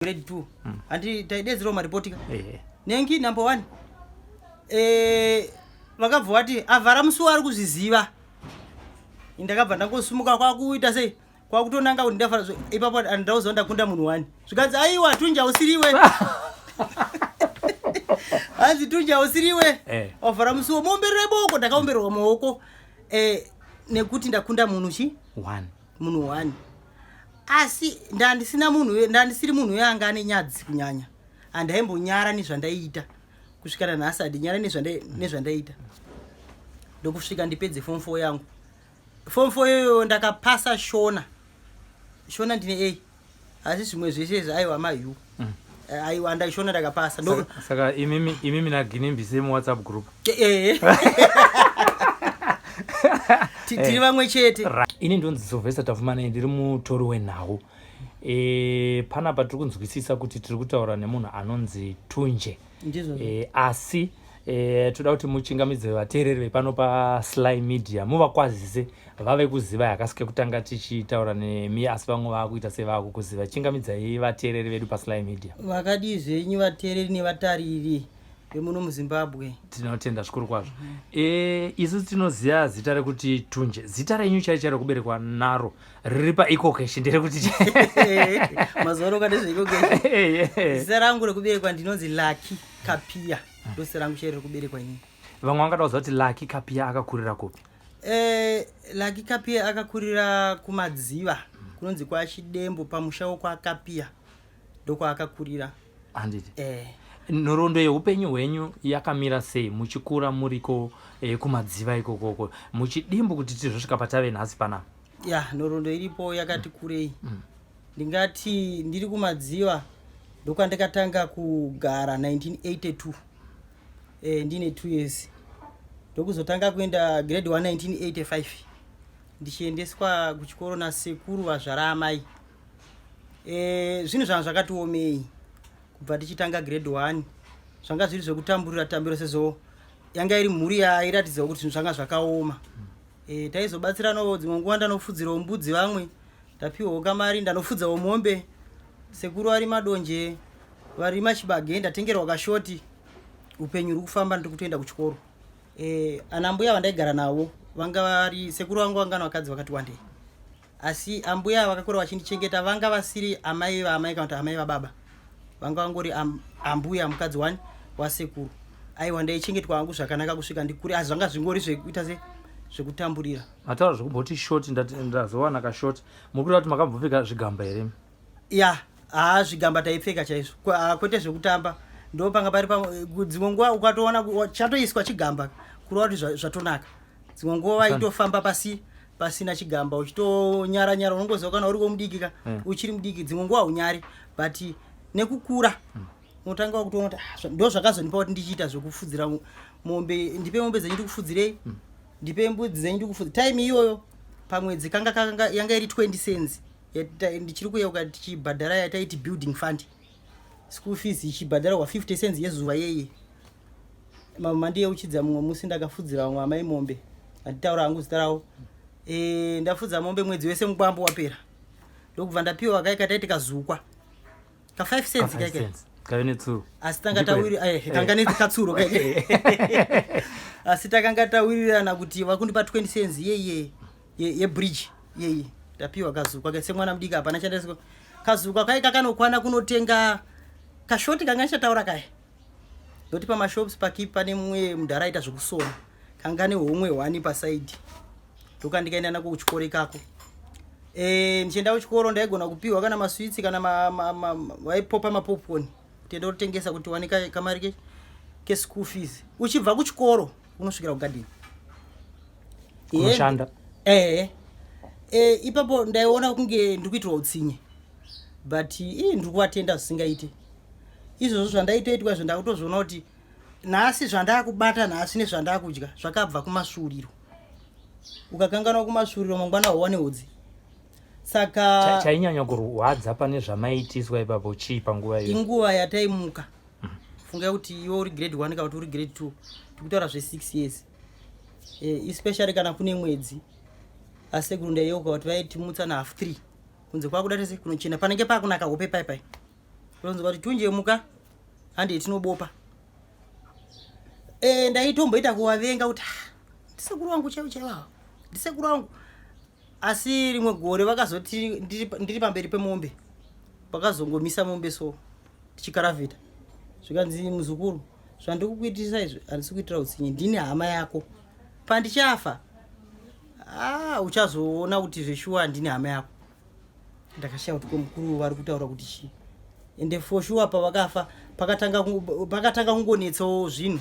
Grade 2 handi taidedzerawo maripoti ka Ehe. Nengi number one, vakabva vati avhara musuwo, ari kuzviziva. Ndakabva ndangosumuka kwakuita sei, kwakutonanga kuti ndafara ipapo. Andauziva ndakunda munhu wani. Zvikanzi, "Aiwa, Tunja usiriwe." Hanzi, "Tunja usiriwe." Wavhara musuwo, muomberere boko. Ndakaombererwa maoko nekuti ndakunda munhu chi One. Munhu one. Asi ndandisina munhu, ndandisiri munhu yanga ane nyadzi kunyanya. Handaimbonyara nezvandaiita. Kusvika nanhasi handinyara nezvandaiita. Ndokusvika ndipedze form 4 yangu. Form 4 iyoyo ndakapasa Shona. Shona ndine A, asi zvimwe zvese izvi aiwa maU. Aiwa, ndaishona ndakapasa. Saka imimi naGinimbi semuWhatsApp group. Tiri vamwe chete. Ini ndonzi Sylvester Tafumanei, ndiri mutori wenhau. Panapa tiri kunzwisisa kuti tiri kutaura nemunhu anonzi Tunje. Ndizvo. Asi toda kuti muchingamidze vateereri vepano paSly Media, muvakwazise vave kuziva. Yakasike kutanga tichitaura nemi, asi vamwe vaakuita sevakukuziva. Chingamidzai vateereri vedu paSly Media. Vakadii zvenyu, vateereri nevatariri vemuno muZimbabwe? Tinotenda zvikuru kwazvo. Isu tinoziva zita rekuti Tunje. Zita renyu chai chairo kuberekwa naro riri paEcoCash nderekuti? Mazuva ano ukadezveEcoCash, zita rangu rekuberekwa ndinonzi Lucky Kapia. Ndozita rangu chairo rekuberekwa inini. Vamwe vangada kuziva kuti Lucky Kapia akakurira kupi? Lucky Kapia akakurira kuMadziva, kunonzi kwaChidembo, pamusha wokwaKapia, ndokwaakakurira. Handiti? Eh. Nhoroondo yeupenyu hwenyu yakamira sei muchikura muriko kuMadziva ikokoko, muchidimbu, kuti tizosvika patave nhasi panapa? Ya, nhoroondo iripo yakati kurei. Ndingati ndiri kuMadziva ndokwandakatanga kugara 1982, ndine 2 years. Ndokuzotanga kuenda grade 1 1985, ndichiendeswa kuchikoro nasekuru vazvara amai. Zvinhu zvanga zvakati omei kubva tichitanga grade 1. Zvanga zviri zvekutamburira tambiro, sezvo yanga iri mhuri yairatidzawo kuti zvinhu zvanga zvakaoma. Taizobatsiranawo dzimwe nguva. Ndanofudzirawo mbudzi, vamwe ndapiwawo kamari, ndanofudzawo mombe. Sekuru vari madonje, vari machibage, ndatengerwa kashoti. Upenyu uri kufamba, ndiri kutoenda kuchikoro. Ana mbuya vandaigara navo vanga vari sekuru vangu, vanga vakadzi vakati wandei, asi ambuya vakakura vachindichengeta vanga vasiri amai vaamai kana kuti amai vababa. Vanga vangori ambuya, mukadzi wani wasekuru. Aiwa, ndaichengetwa hangu zvakanaka kusvika ndikure, asi zvanga zvingori zvekuita se zvekutamburira. Mataura zvekumboti short, ndazowana kashort. Muri kureva kuti makambopfeka zvigamba here? Ya, haa, zvigamba taipfeka chaizvo. Kwete zvekutamba. Ndo panga pari dzimwe nguva ukatoona chatoiswa chigamba, kureva kuti zvatonaka. Dzimwe nguva waitofamba pasi pasina chigamba uchitonyara nyara. Unongoziva kana uri mudiki ka, uchiri mudiki, dzimwe nguva haunyari, but nekukura unotanga wakutoona kuti, ah, ndo zvakazondipa kuti ndichiita zvekufudzira mombe. Ndipe mombe dzenyu ndikufudzirei, ndipe mbudzi dzenyu ndikufudzire. Time iyoyo pamwedzi kanga yanga iri 20 cents. Ndichiri kuyeuka tichibhadhara yataiti building fund, school fees ichibhadharwa 50 cents yezuva yeye. Mama ndiyeuchidza mumwe musi ndakafudzira vamwe amai mombe. Handitaura hangu zita ravo. Ndafudza mombe mwedzi wese, mukwambo wapera, ndokubva ndapiwa kai kataiti kazukwa ka 5 cents kaike. Kave netsuro. Asi tanga tawiri kanga nekatsuro kaike, asi takanga tawirirana kuti vakundipa 20 cents yeye yebridge yeye. Ndapiwa kazukwa ke semwana mudiki, hapana chandasiko. Kazukwa kai kakanokwana kunotenga kashoti kanga ndichataura kaya. Ndoti pamashops pakipi pane mumwe mudhara aita zvekusona, kanga nehomwe hwani pasaidi, ndokandikaenda nako kuchikoro ikako. Ndichienda kuchikoro ndaigona kupiwa kana maswitsi kana vaipopa mapopcorn kuti enda kutengesa kuti wane kamari keschool fees. Uchibva kuchikoro unosvikira kugadheni. Kunoshanda. Ehe. Ipapo ndaiona kunge ndiri kuitirwa utsinye, but ii, ndiri kuvatenda zvisingaiti izvozvo zvandaitoitwa izvo. Ndakutozviona kuti nhasi zvandakubata nhasi nezvandakudya zvakabva kumasvuuriro. Ukakanganwa kumasvuuriro, mangwana hauwane hudzi. Saka Chainyanya kurwadza pane zvamaiitiswa ipapo chii panguva iyo? Inguva yataimuka. Fungai kuti iwe uri grade 1 kana kuti uri grade 2, tikutaura zve6 years. Especially kana kune mwedzi, asekuru ndaiyeuka kuti vaitimutsa nahalf 3, kunze kwakuda tese kunochena, panenge pakunaka hope pai pai. Ronzwa kuti tunje muka hande tinobopa. E, ndaitomboita kuvavenga kuti ah, ndisekuru wangu chaivo chaivo ava, ndisekuru wangu. Asi rimwe gore vakazoti ndiri pamberi pemombe, vakazongomisa mombe so tichikaravhita, zvikanzi, "Muzukuru, zvandiri kukuitisa izvi handisi kuitira utsinye, ndini hama yako. Pandichafa, ah, uchazoona kuti zveshuwa ndini hama yako." Ndakashaya kuti komukuru vari kutaura kuti chii. Ende for sure pavakafa pakatanga kungonetsawo zvinhu,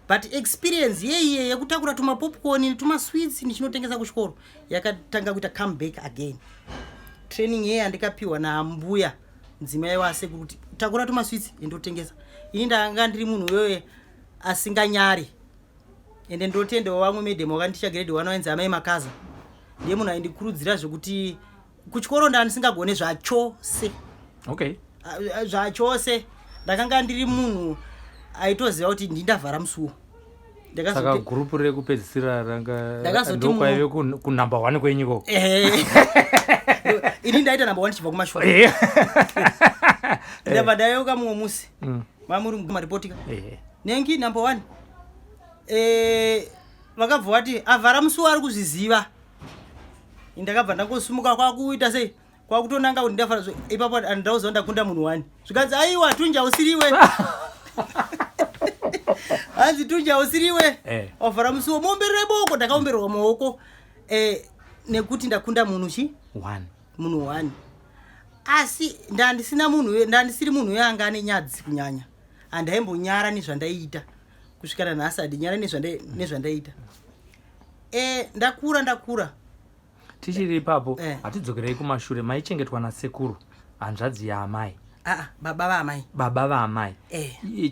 but experience yeiye yekutakura tumapopcorn netumasweets ndichinotengesa kuchikoro yakatanga kuita come back again. Training yeye yandikapiwa naambuya mudzimai wasekuru kuti takura tumasweets endotengesa, ini ndanga ndiri munhu wewe asinganyari. Ende ndotendewo vamwe madam vakandicha grade 1 vainzi amai Makaza, ndiye munhu aindikurudzira zvekuti kuchikoro ndandisingagone zvachose. Zvachose. Ndakanga ndiri munhu aitoziva kuti ndindavhara musuwo. Saka gurupu rekupedzisira ranga ndokwaive kunumber one kwenyu ikoko? Ehe. Ini ndaita number one chibva kumashure. Ndabva ndayeuka mumwe musi mamuri maripotika nengi number one. Vakabva vati avhara musuwo ari kuzviziva. Ndakabva ndangosumuka kwakuita sei, kwakutonanga kuti ndafara ipapo andauziva ndakunda munhu wani. Zvikanzi, "Aiwa, tunja usiriwe." Hanzi, "Tunja usiriwe wavhara musuwo, muomberere boko." Ndakaombererwa maoko nekuti ndakunda munhu chi One. Munhu one. Asi ndandisina munhu, ndandisiri munhu yanga ane nyadzi kunyanya. Handaimbonyara nezvandaiita, kusvika nanhasi handinyara nezvandaiita. Ndakura ndakura. Tichiri ipapo, hatidzokerei kumashure. Maichengetwa nasekuru, hanzvadzi yaamai? Aa, baba vaamai. Baba vaamai.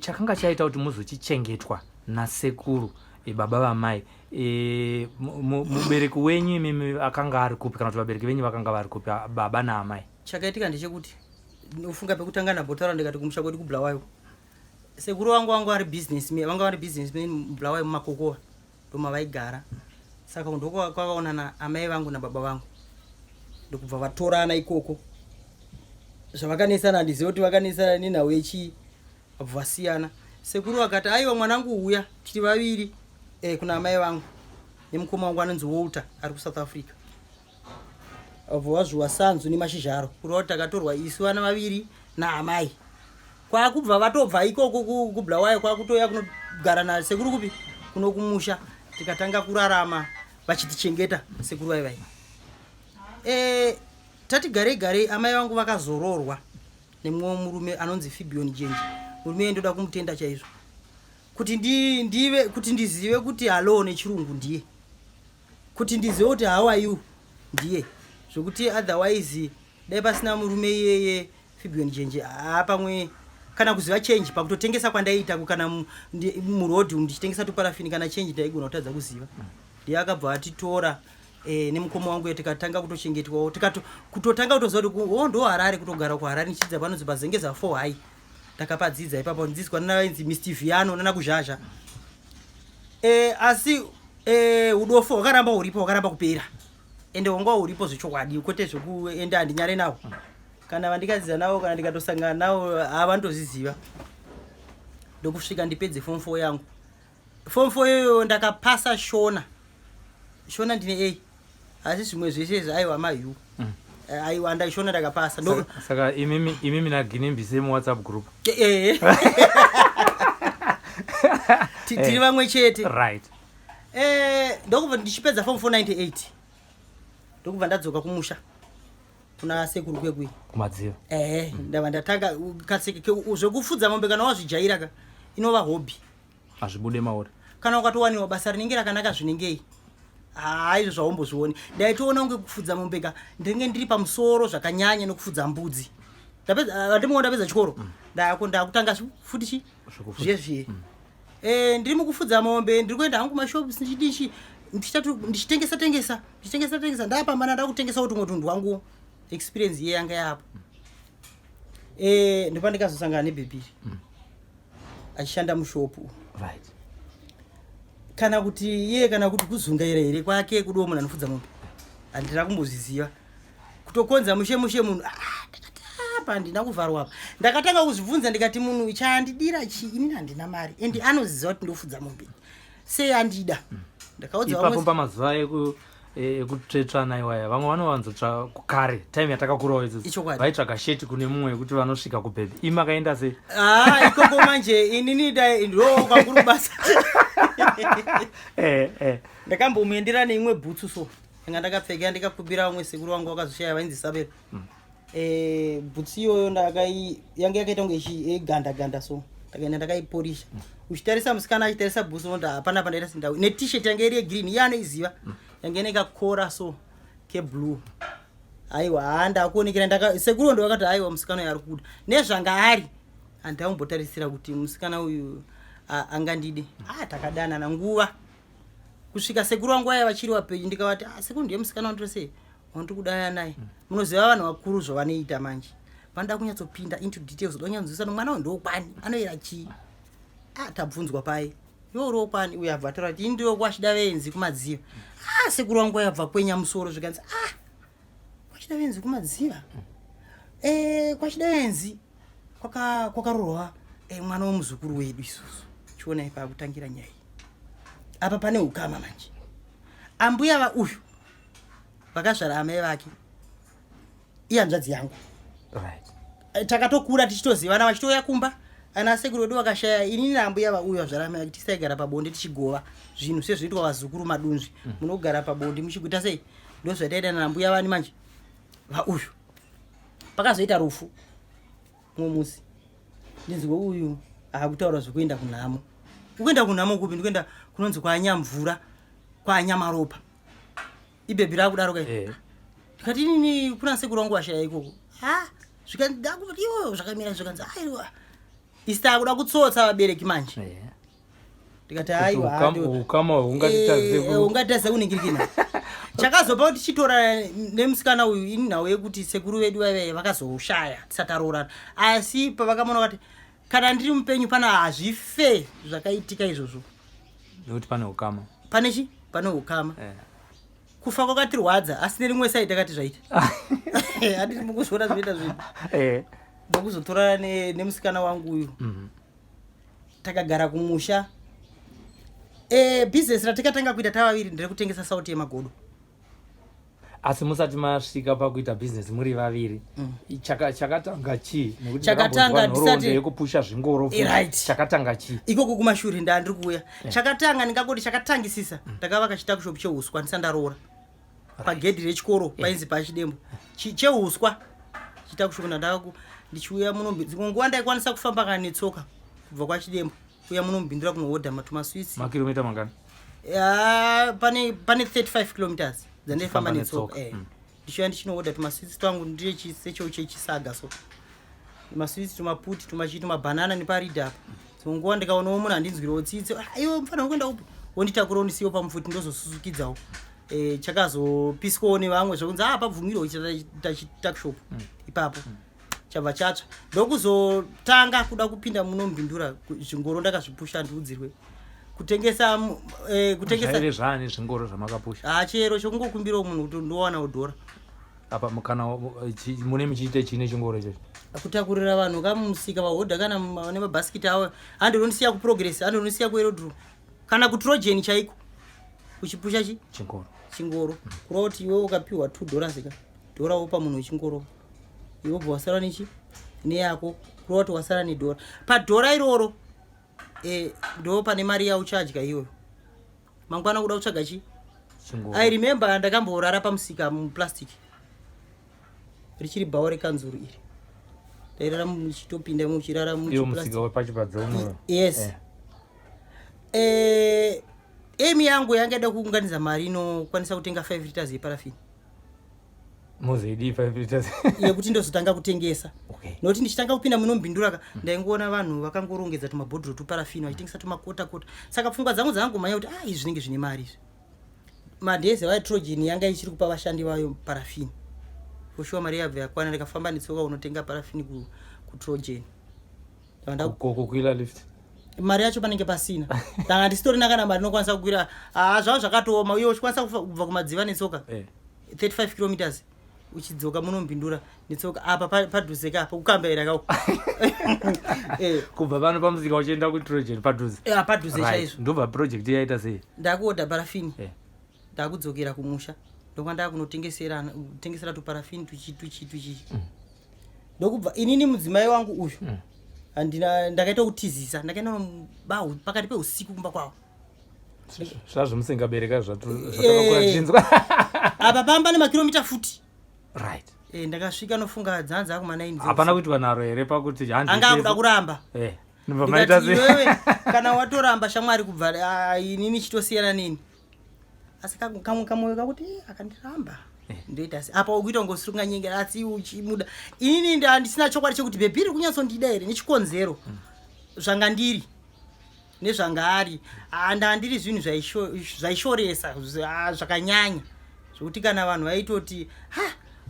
Chakanga chaita kuti muzochichengetwa nasekuru, baba vamai, mubereki wenyu imimi akanga ari kupi, kana kuti vabereki venyu vakanga vari kupi, baba naamai? Chakaitika ndechekuti, ufunga pekutanga ndambotaura ndikati kumusha kwedu kuBulawayo, sekuru vangu vanga vari businessman, vanga vari businessman muBulawayo muMakokowa, ndomavaigara. Saka ndokwakaonana amai vangu nababa vangu, ndokubva vatorana ikoko. Zvavakanesana handizivi kuti vakanesana nenhau yechii, vabva vasiyana. Sekuru vakati, "Aiwa, mwanangu, uya tiri vaviri." Kuna amai vangu nemukoma wangu anonzi Walter ari kuSouth Africa. Vabva vazvuwa sanzu nemashizha aro, kureva kuti takatorwa isu vana vaviri naamai, kwakubva vatobva ikoko kuBulawayo, kwakutoya kunogara nasekuru kupi, kuno kumusha. Tikatanga kurarama vachitichengeta sekuru vaivai. Tati garei garei, amai vangu vakazororwa nemumwe murume anonzi Fibion Jenji. Murume iye ndoda kumutenda chaizvo kuti ndive kuti ndizive kuti hello nechirungu ndiye, kuti ndizive kuti how are you ndiye, zvokuti otherwise dai pasina murume iyeye Fibion Jenje, haa, pamwe kana kuziva change pakutotengesa kwandaiita kana murodhi umu ndichitengesa tuparafini, kana change ndaigona kutadza kuziva. Ndiye akabva atitora nemukoma wangu, tikatanga kutochengetwawo, kutotanga kutoziva kuti o ndo Harare, kutogara kuHarare ndichidzidza panonzi paZengeza 4 High. Ndakapadzidza ipapo, ndidzidzwa nanainzi Mr Viano nana Kuzhazha. Asi udofo hwakaramba huripo, hwakaramba kupera, ende hwanga huripo zvechokwadi, kwete zvekuenda. Handinyare nawo, kana vandikadzidza navo, kana ndikatosangana navo havandoziziva. Ndokusvika ndipedze form 4 yangu. Form 4 iyoyo ndakapasa Shona. Shona ndine A, asi zvimwe zvese izvi aiwa maU. Aiwa, ndaishona, ndakapasa. Saka imimi naGinimbi same WhatsApp group? Tiri vamwe chete. Ndokubva ndichipedza form 498, ndokubva ndadzoka kumusha kuna sekuru kwekui. Kumadziva. Ehe, ndabva ndatanga zvekufudza mombe. Kana wazvijaira ka, inova hobby. Hazvibude mauri. Kana ukatowaniwa basa rinenge rakanaka zvinengei, haa, izvo zvaumbozvioni. Ndaitoona kunge kufudza mombe ka ndinenge ndiri pamusoro zvakanyanya nokufudza mbudzi. Ndapedza, handimuona, ndapedza chikoro, ndakutanga futi chi Zvekufudza. Zviye zviye. Ndiri mukufudza mombe, ndiri kuenda hangu kumashops, ndichidichi, ndichitengesa tengesa, ndichitengesa tengesa. Ndapambana, ndakutengesawo tumwe tunhu twangu. Experience iye yanga yapo. Ndopandikazosangana nebhebhiri achishanda mushopu. Kana kuti iye, kana kuti kuzungaira here kwake kudiwo munhu anofudza mombe, handina kumbozviziva. Kutokonza mushe mushe munhu. Ah, ndakati, ah, Apa handina kuvharwa apa. Ndakatanga kuzvibvunza ndikati, munhu chaandidira chii? Inini handina mari, and anoziva kuti ndofudza mombe, sei andida? Ndakaudza Ipapo vamwe. Pamazuva ekutsvetsvana iwaya, vamwe vanowanzotsva kare, time yatakakurawo idzodzo. Ichokwadi. Vaitsvaga sheti kune mumwe yekuti vanosvika kubhebhi. Imi makaenda sei? Ah, ikoko manje inini dai ndo kwakuri basa. Ndakambomuendera neimwe bhutsu, so ndanga ndakapfeka, ndikakumbira vamwe sekuru vangu vakazoshaya, vainzi Sabero. Bhutsu iyoyo ndakai yanga yakaita kunge ganda ganda, so ndakaenda ndakaiporisha. Uchitarisa musikana achitarisa bhutsu, unoti hapana pandaita sendau. NeT-shirt yanga iri yegreen, iye anoiziva, yanga ine kakora so keblue. Aiwa, haa, ndakuonekera. Sekuru ndo vakati, "Aiwa, musikana uyu ari kuda nezvanga ari." Handaumbotarisira kuti musikana uyu angandide. Ah, takadanana nguva kusvika sekuru vangu vaya vachiri vapenyu. Ndikavati, "Ah, sekuru, ndiye musikana wandiri sei, wandiri kudaya naye." Munoziva vanhu vakuru zvavanoita manje, vanoda kunyatsopinda into details, da kunyatsonzwisisa kuti mwana uyu ndokwani, anoera chii. Ah, tabvunzwa pai, iwe uri wokwani? Uyu abva ataura kuti, "Ini ndiwe kwachida venzi kuMadziva." Ah, sekuru vangu vayabva kwenya musoro, zvikanzi, "Ah, kwachida venzi kuMadziva? Kwachida venzi kwakarorwa mwana womuzukuru wedu isusu." Chionai pakutangira nyaya iyi. Apa pane ukama manje. Ambuya vauyu vakazvara amai vake ihanzvadzi yangu. Takatokura tichitozivana, vachitouya kumba. Ana sekuru vedu vakashaya, inini naambuya vauyu vazvara amai vake tisaigara pabonde tichigova zvinhu sezvinoitwa vazukuru madunzvi. Munogara pabonde muchiguita sei, ndo zvataita naambuya vani manje vauyu. Pakazoita rufu mumwe musi, ndinzwe uyu akutaura zvekuenda kunhamo. Ukuenda kunhamo kupi? Ndikuenda kunonzi kwaNyamvura, kwaNyamaropa. Ibhebhi rakudaro kai. Ndikati, "Inini kuna sekuru wangu washaya ikoko." Ha, zvikanzi, "Iwo zvakamira." Zvikanzi, "Aiwa, isi takuda kutsotsa vabereki manje." Ndikati, "Aiwa." Ukama hungatitadze Ungatadze kuningirikina. Chakazopa kuti tichitora nemusikana uyu inhau yekuti sekuru vedu vaive vakazoshaya tisati taroorana, asi pavakamona vati, "Kana ndiri mupenyu pana hazvife zvakaitika izvozvo." Nekuti pane ukama. Pane chi pane ukama. Kufa kwakatirwadza, asi nerimwe side takati zvaita, handiti mukuzviona zvinoita zvinhu. Ndokuzotorana nemusikana wangu uyu. Takagara kumusha. Bhizinesi ratikatanga kuita tavaviri nderekutengesa sauti yemagodo. Asi musati masvika pakuita bhizinesi muri vaviri, chakatanga chii? Nekuti Chakatanga ndakambonzwa nhoroondo yekupusha zvingoro futi. Chakatanga chii? Ikoko kumashure ndandiri kuuya. Chakatanga, ndingangoti chakatangisisa, ndakavaka chituckshop cheuswa ndisati ndaroora, pagedhi rechikoro painzi paChidembo. Cheuswa chituckshop. Ndandaku ndichiuya muno, dzimwe nguva ndaikwanisa kufamba kana netsoka kubva kwaChidembo kuuya muno muBindura kunohodha matumaswitsi. Makiromita mangani? Ya, pane 35 kilometers dzandaifamba Uchifamba netsoka. netsoka. Ndichiuya ndichinohodha tumaswitsi twangu, ndire chisecho chechisaga, so maswitsi, tumaputi, tumachii, tumabhanana neparidha apa. Dzimwe nguva ndikaonawo munhu handinzwirawo tsitsi, "Ah, iwe mufanira kuenda upi?" Wonditakura wondisiyawo pamufuti, ndozosusukidzawo. Chakazopiswawo nevamwe zvokunzi, "Ah, pabvumirwa kuita chituckshop ipapo." Chabva chatsva. Ndokuzotanga kuda kupinda muno muBindura. Zvingoro ndakazvipusha, ndiudzirwe kutengesa kutengesa. Zvaive zvaani zvingoro zvamakapusha? Ah, chero chokungokumbirawo munhu kuti ndowanawo dhora. Apa kana mune muchiite chine chingoro ichocho? Kutakurira vanhu kamusika vahodha, kana nemabhasikiti avo, handinondisiya kuProgress, handinondisiya kuAerodrome kana kuTrojan chaiko, uchipusha chi Chingoro. Chingoro. Kureva kuti iwe ukapiwa $2 ka, dhora wopa munhu wechingoro, iwe ubva wasara nechi neyako. Kureva kuti wasara nedhora. Padhora iroro ndo pane mari yauchadya iyoyo mangwana kuda kutsvaga chi Chingoro. I remember ndakamborara pamusika muplastic, richiri bhawa rekanzuru iri. Ndairara muchitopinda muchirara Iwo muchiplastic. Musika wepachipadze unoyo? Yes. Aim yangu yanga ida kuunganidza mari inokwanisa kutenga 5 liters yeparafini. Mozoidii 5 liters? Yekuti ndozotanga kutengesa. Nokuti ndichitanga kupinda munoMbindura ka, ndaingoona vanhu vakangorongedza tumabhodhoro tuparafini vachitengesa tumakota kota. Saka pfungwa dzangu dzangomhanya kuti, "Ah, izvi zvinenge zvine mari izvi." Madhezi vaTrojan yanga ichiri kupa vashandi vayo parafini. Kushuwa mari yabva yakwana, ndikafamba netsoka unotenga parafini kuTrojan. Kukwira lift? Mari yacho panenge pasina. Ndanga ndisitorina kana mari inokwanisa kukwira. Haa, zvavo zvakatooma. Uye uchikwanisa kubva kuMadziva netsoka 35 kilometers. Uchidzoka munombindura netsoka apa padhuze ka pakukambaira kako. Eh. Kubva pano pamusika uchienda kutrojan padhuze. Eh, padhuze chaizvo. Ndobva project yaita sei? Ndakuodha parafini. Eh. Ndakudzokera kumusha, ndokwa ndakunotengesera tengesera tuparafini tuchi tuchi tuchi. Ndokubva inini mudzimai wangu uyu handina, ndakaita kutizisa, ndakaenda noba pakati peusiku kumba kwavo. Zvazvo musingabereka zvatakakura tichinzwa. Apa pamba nemakiromita futi. E, ndakasvika nofunga dzanza akuma 9. Hapana kuitwa nharo here pakuti handi anga akuda kuramba. Ndobva maita Ndikati, sei? Iwewe kana watoramba shamwari, kubva inini chitosiyana neni, asi kamwe kamwoyo kakuti, "Eh, akandiramba ndoita se apa ukuita kunge usiri kunganyengera asi uchimuda." Inini handisina chokwadi chekuti baby iri kunyatsondida here, nechikonzero zvanga ndiri nezvanga ari, ndandiri zvinhu zvaishoresa zvakanyanya zvokuti kana vanhu vaitoti, "Ha,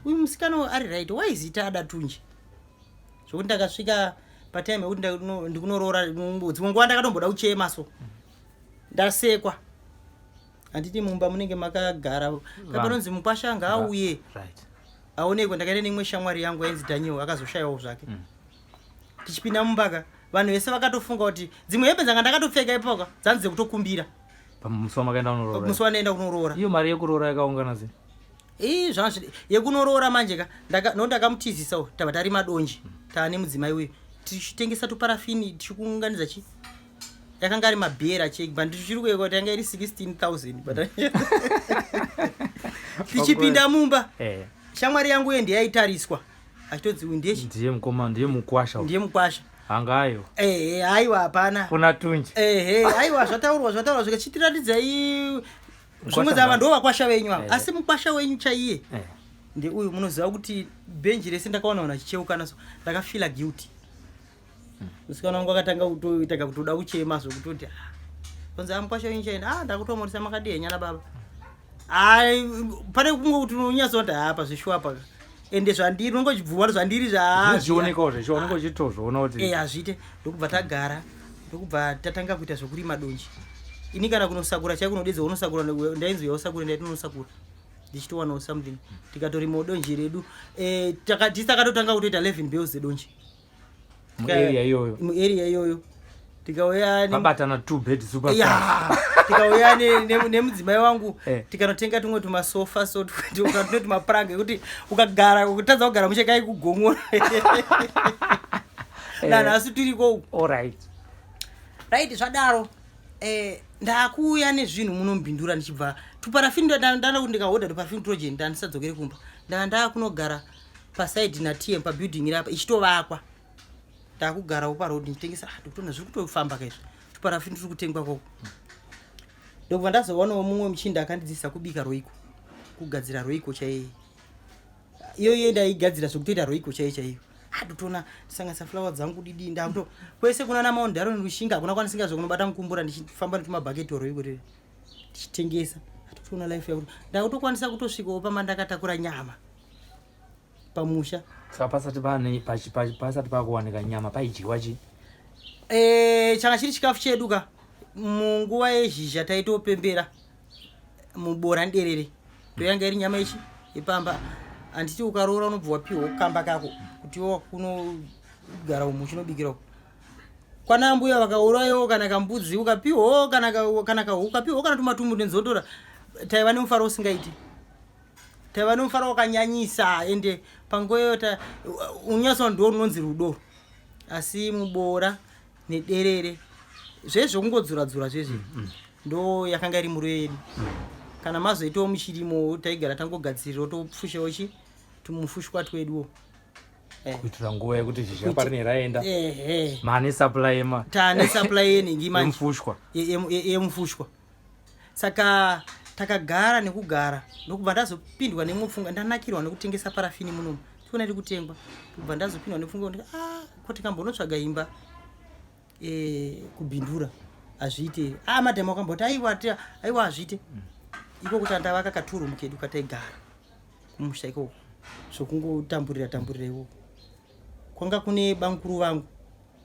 uyu musikana uyu ari right, waizita ada tunje," zvokuti ndakasvika patime yekuti ndikunoroora. Dzimwe nguva ndakatomboda kuchema, so ndasekwa. Handiti mumba munenge makagara kapanonzi mukwasha ngaauye aonekwe. Ndakaenda neimwe shamwari yangu yainzi Daniel, akazoshayiwawo zvake. Tichipinda mumbaka, vanhu vese vakatofunga kuti dzimwe hembe dzanga ndakatopfeka ipoka dzanzi dzekutokumbira. Pamusi wamakaenda kunoroora? Musi wandaenda kunoroora. Iyo mari yekuroora yakaungana sei? Ii, zvanga yekunoroora manje ka no ndakamutizisawo, tabva tarima donje taane mudzimai uyu, tichitengesa tuparafini, tichikuunganidza chi yakanga ari mabhera cheki, but ndichiri kueka kuti yanga iri 16,000, but tichipinda mumba, shamwari yangu iye ndiyaitariswa achitodzi, "Uyu ndiye chi?" Ndiye mukoma, ndiye mukwasha uyu. Ndiye mukwasha. Hanga ayo. Ehe, aiwa, hapana. Kuna tunji. Ehe, aiwa, zvataurwa zvikachitiratidzai zvimwe dzava ndo vakwasha venyu ava. Asi mukwasha wenyu chaiye ndeuyu. Munoziva kuti bhenji rese ndakaona vanhu vachicheukana, so ndakafeela guilty. Musikana wangu akatanga kutoita kutoda kuchema, zvokutoti, "Ah, onzi amukwasha wenyu chaenda, ah, ndakutomorisa, makadii nyana baba?" Ai, pane kumwe kuti unonyatsoti hapa zveshuwa paka, ende zvandiri unongochibvuma kuti zvandiri Zvichionekawo zveshuwa, unenge uchitozviona kuti Hazviite. Ndokubva tagara, ndokubva tatanga kuita zvokurima donje. Ini kana kunosakura chaiko unodedza unosakura, ndainzi yausakura, ndaiti unosakura ndichitowanawo something. Tikatorimawo donje redu. Tisi takatotanga kutoita 11 bales dzedonje. Muarea iyoyo? Muarea iyoyo. Tikauya Vabatana two bed superstar. Ya, tikauya nemudzimai wangu, tikanotenga tumwe tumasofa, so tune tumapuranga ekuti ukagara ukatadza kugara muchekai kugomora. Nanhasi tiriko uku. Right, zvadaro, ndakuuya nezvinhu munombindura ndichibva tuparafini, ndanda kuti ndikahodha tuparafini trojen, ndandisadzokere kumba, ndakunogara pasaidi naTM pabuilding iri apa ichitovakwa. Ndakugarawo paroad ndichitengesa. Ah, ndikutoona zviri kutofamba kaizvi, tuparafini turi kutengwa koko. Ndokubva ndazowanawo mumwe muchinda akandidzidzisa kubika Royco, kugadzira Royco chaiye. Iyoyo ndaigadzira zvekutoita Royco chaiyo chaiyo. Ah, ndotoona sanganisa flour dzangu didi, ndakuto kwese kuna naMount Darwin, Rushinga, hakuna kwanisingazve kunobata mukumbura, ndichifamba netumabhaketi oRoyco riri ndichitengesa. Atotoona life yakuti ndakutokwanisa kutosvikawo pama ndakatakura nyama pamusha. Saka pasati pane pasati pakuwanika nyama, paidyiwa chi? Changa chiri chikafu chedu ka munguva yezhizha, taitopembera mubora nderere, ndoyanga iri nyama ichi ipamba. Handiti ukaroora unobva wapiwa kamba kako kuti iwe kunogara umu uchinobikira uku kwana mbuya vakaurayawo kana kambudzi ukapiwawo kana kahuku ukapiwawo kana tumatumbu nenzondora. Taiva nemufaro usingaiti, taiva nemufaro wakanyanyisa, ende panguva iyoyo unyatso ndo runonzi rudo. Asi mubora nederere zvezvokungodzura-dzura zvezvi ndo yakanga iri muriwo yedu. Kana mazoitawo muchirimo, taigara tangogadzirirawo, topfushawo chi tumufushwa tweduwo. Kuitira nguva yekuti zhizha parine raenda, mane supply yema Tane supply yenhingi manje. Yemufushwa. Yemufushwa. Saka takagara nekugara, ndokubva ndazopindwa nemwe pfungwa, ndanakirwa nekutengesa parafini munomu, tiona iri kutengwa. Ndokubva ndazopindwa nepfungwa kuti, ah, ko tikambonotsvaga imba kubhindura hazviite? Ah, madhamu akamboti, "Aiwa, aiwa, hazviite iko." Kuti andavaka katurumu kedu kataigara kumusha ikoko, zvokungotamburira tamburira ikoko. Kwanga kune bamukuru vangu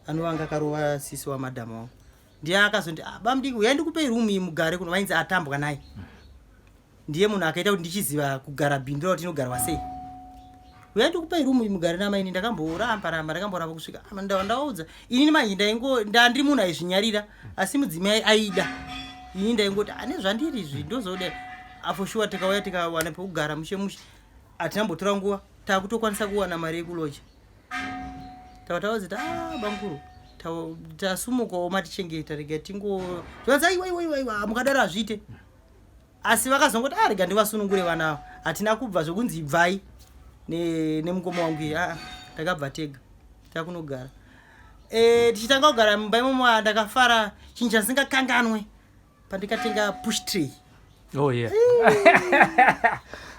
anovanga akarova sisi wamadhamu wangu, ndiye akazonti, "Ah, bamudiki, uyai ndikupei rumu iyi mugare kuno." Vainzi atambwa naye. Ndiye munhu akaita kuti ndichiziva kugara Bhindura, kuti inogarwa sei. Uyai ndikupai rumu mugare namaini. Ndakamboramba ramba, ndakamboramba kusvika ndaudza inini manje ndaingo ndandiri munhu aizvinyarira, asi mudzimai aida. Ini ndaingoti ane zvandiri izvi ndozoda afo shuwa. Tikauya tikawana pekugara mushe mushe, hatinambotora nguva takutokwanisa kuwana mari yekuloja. Tava taudza kuti, "Ah, bamukuru, tasumukawo, matichengeta, rega tingo." Tikanzi, "Aiwa, iwa, iwa, iwa, mukadaro hazviite." Asi vakazongoti, "A, rega ndivasunungure vana ava." Hatina kubva zvokunzi ibvai nemukoma wangu iye. Aa, takabva tega takunogara. Tichitanga kugara mumba imomo, ndakafara. Chinhu chandisingakanganwe, pandikatenga push tray. Oh yeah,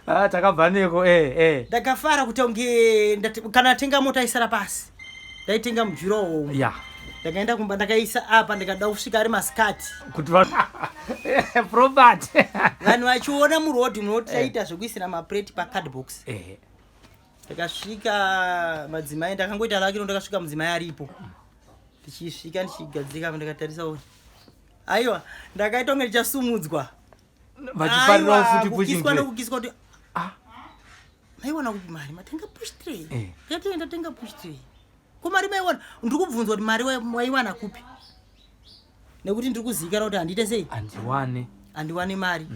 ah, takabva neko eh. Ndakafara kuti unge kana tenga mota isara pasi, ndaitenga mujurawo. Ndakaenda kumba, ndakaisa apa, ndikada kusvika ari masikati. Kuti property. Vanhu vachiona murodhi, munoti taita zvekuisira mapureti pacardbox. Ndakasvika madzimai, ndakangoita lakiro, ndakasvika mudzimai aripo. Ndichisvika, ndichigadzika, ndikatarisa, aiwa, ndakaita kunge ndichasumudzwa. Vachifarirawo futi pushing kukiswa tray. Nekukiswa kuti, "Ah, maiwana kupi mari matenga push tray?" Ndikati, "Ndatenga push tray." Ko mari maiwana? Ndiri kubvunzwa kuti mari waiwana kupi, nekuti ndiri kuzivikanwa kuti handiite sei? Handiwane. Handiwane mari.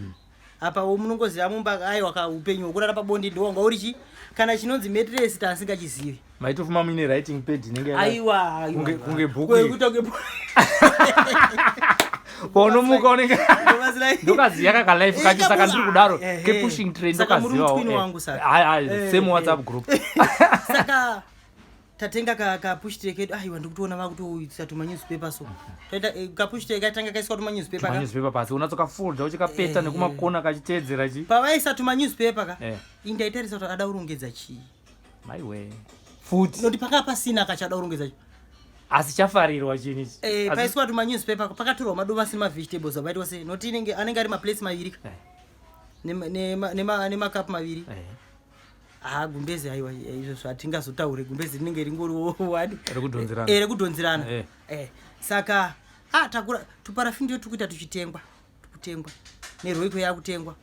Apawo munongoziva mumba, aiwa ka, upenyu hwekurara pabonde ndowanga uri chi kana chinonzi mattress tasingachizivi. Maitofuma muine writing pad inenge Aiwa, aiwa. Kunge bhuku. Kwekuita kunge Paunomuka unenge Ndovazila- ndokaziya kakalife kacho, saka ndiri kudaro kepushing tray. Saka muri Ndokazivawo. mutwini wangu saka. Same WhatsApp group. Saka tatenga ka push tray kedu, aiwa, ndikutoona vakutoisa tumanewspaper, so taita kapush tray katanga kaiswa tumanewspaper ka. Manewspaper pasi, unatsokafulda uchikapeta nekumakona kachiteedzera chi. Pavaisa tumanewspaper ka, indaitarisa kuti ada kurongedza chii. Maiwe, futi. Noti paka pasina kachada kurongedza chi. Asi chafarirwa chinhu ichi. Paiswa tumanewspaper, pakatorwa madomasi nemavegetables, abaitwa sei, noti inenge anenge ari maplates maviri ka, nemakapu maviri. Ha, gumbezi, aiwa, izvo zvatingazotaure, gumbezi rinenge ringori wani. Rekudhonzerana. Rekudhonzerana. Saka takura tuparafini ndiyo tiri kuita tuchitengwa, tukutengwa neRoyco yakutengwa.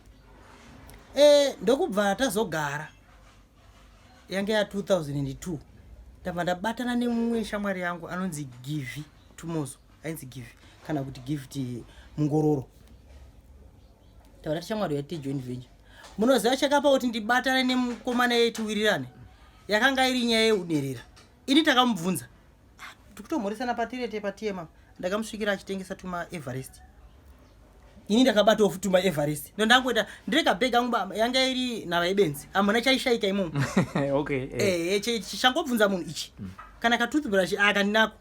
Ndokubva tazogara, yange ya 2002. Ndabva ndabatana nemumwe shamwari yangu anonzi Givi Tumozo, ainzi Givi kana kuti Gift Mungororo. Taura shamwari yati joint venture. Munoziva chakapa kuti ndibatane nemukomana yetiwirirane? Yakanga iri nyaya yeuderera. Ini takamubvunza, "Ah, tikutomhoresana patirete patiyema." Ndakamusvikira achitengesa tuma Everest. Ini ndakabatawo futi tuma Everest, ndondangoita ndiri kabhegi angu yanga iri nhava yebenzi, hamuna chaishaika imomo. Changobvunza munhu ichi kana katoothbrush aka ndinako.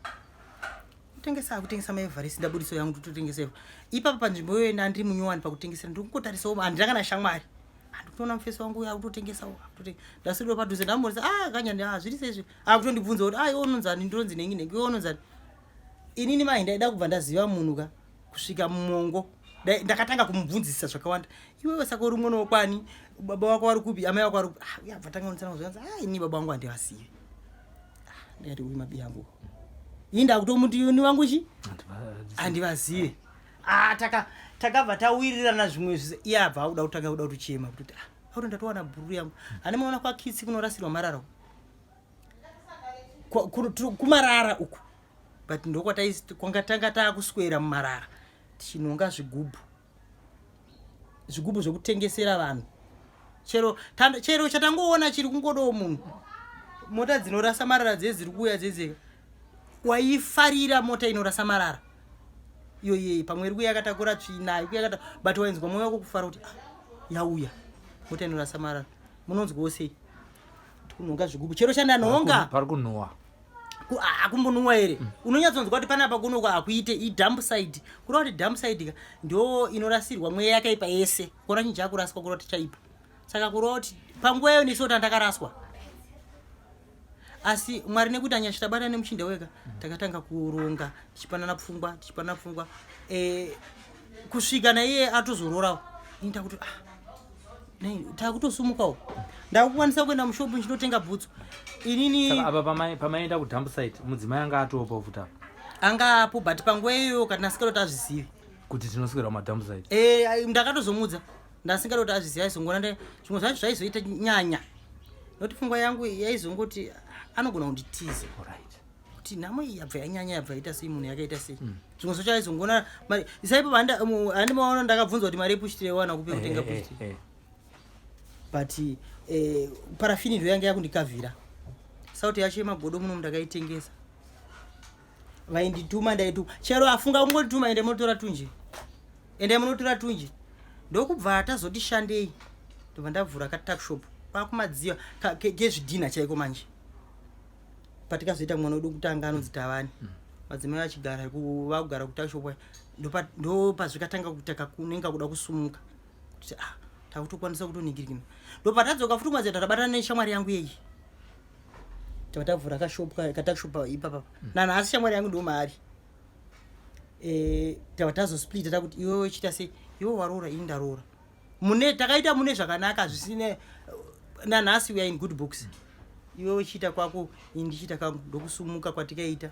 Kutengesa, kutengesa maEverest, ndabudiso yangu tototengesa ipapa panzvimbo iyoyo. Ndandiri munyowani pakutengesera, ndiri kungotarisawo, handina kana shamwari. Handikutoona mufesi wangu uyo akutotengesawo. Ndaswedera padhuze, ndamborisa, "Ah, kanyani, ah, zviri seizvi?" Akutondibvunza kuti, "Ah, iwe unonzani?" "Ndinonzi nhengi nhengi." "Iwe unonzani?" Inini mai ndaida kubva ndaziva munhu ka kusvika mumongo. Ndakatanga kumubvunzisa zvakawanda. "Iwewe saka uri mwana wokwani? Baba wako vari kupi? Amai wako vari kupi?" Ah, yabva tanga kunditsana zvanzi, "Ah, ini baba vangu handivasivi." Ah, ndikati, "Uyu mabi yangu ini ndakutomuti ni wangu chi handivazive." Ah, takabva tawirirana zvimwe zvise. Iye abva akuda kutanga kuda kutochema kuti, "Ah, auti ndatowana bhururu yangu." Hane maona kwakitsi kunorasirwa marara uku. Kumarara uku, but ndokwanga tanga taakuswera mumarara tichinonga zvigubhu, zvigubhu zvekutengesera vanhu. Chero chero chatangoona chiri kungodawo munhu, mota dzinorasa marara dzee dziri kuuya dzedzeka. Waifarira mota inorasa marara iyo iyei, pamwe iri kuuya yakatakura tsvina, iri kuuya but wainzwa mwoyo wako kufara kuti, "Ah, yauya mota inorasa marara." Munonzwawo sei kunhonga zvigubhu? Chero chandanhonga. Pari kunhuhwa. Akumbonhuwa here? Unonyatsonzwa kuti panapa kunoko hakuite, idump site. Kureva kuti dump site ka ndo inorasirwa mweya yakaipa yese. Kuona chinhu chakuraswa, kureva kuti chaipa. Saka kureva kuti panguva iyo nesota ndakaraswa, asi Mwari nekuti anyasha, tabata nemuchinda wega, takatanga kuronga tichipanana pfungwa, tichipanana pfungwa, kusvika naiye atozororawo. Ini ndakuti, ah, nei takutosumukawo, ndakukwanisa kuenda mushopu ndichinotenga bhutsu inini. Saka apa pamaenda kudump site, mudzimai anga atopa futi apa? Anga apo, but panguva iyoyo kati ndasingada kuti azvizive. Kuti tinoswera kumadump site. Ndakatozomudza, ndasingada kuti azvizive. Aizongona zvimwe zvacho zvaizoita nyanya. Nokuti pfungwa yangu yaizongoti anogona kunditiza. Right. Kuti nhamo iyi yabva yanyanya, yabva yaita sei, munhu yakaita sei. Zvimwe zvacho aizongoona mari isaipo. Handimaona ndakabvunzwa kuti mari yepushitire wana kupi kutenga pushitire. But parafini ndo yanga yakundikavhira. Sauti yacho yemagodo muno ndakaitengesa. Vaindituma ndaituma chero afunga kungotituma, ende munotora tunje, ende munotora tunje. Ndokubva tazoti shandei, ndobva ndavhura katuckshop kwakumadziva kezvidhina chaiko. Manje patikazoita mwana wedu kutanga anonzi Tavani, madzimai achigara vakugara kutuckshop, ndo pazvikatanga kuita kakunenga kuda kusumuka kuti ah, takutokwanisa kutoningirikina. Ndopatadzoka futi kumadziva, tatabatana neshamwari yangu yeyi, tava tavhura kashop, katuckshop ipapa. Nanhasi shamwari yangu ndo maari. Tava tazosplita, takuti iwewe chiita sei, iwe waroora, ini ndaroora. Mune takaita mune zvakanaka zvisine. Nanhasi we are in good books. Iwe uchiita kwako, ini ndichiita kangu. Ndokusumuka kwatikaita.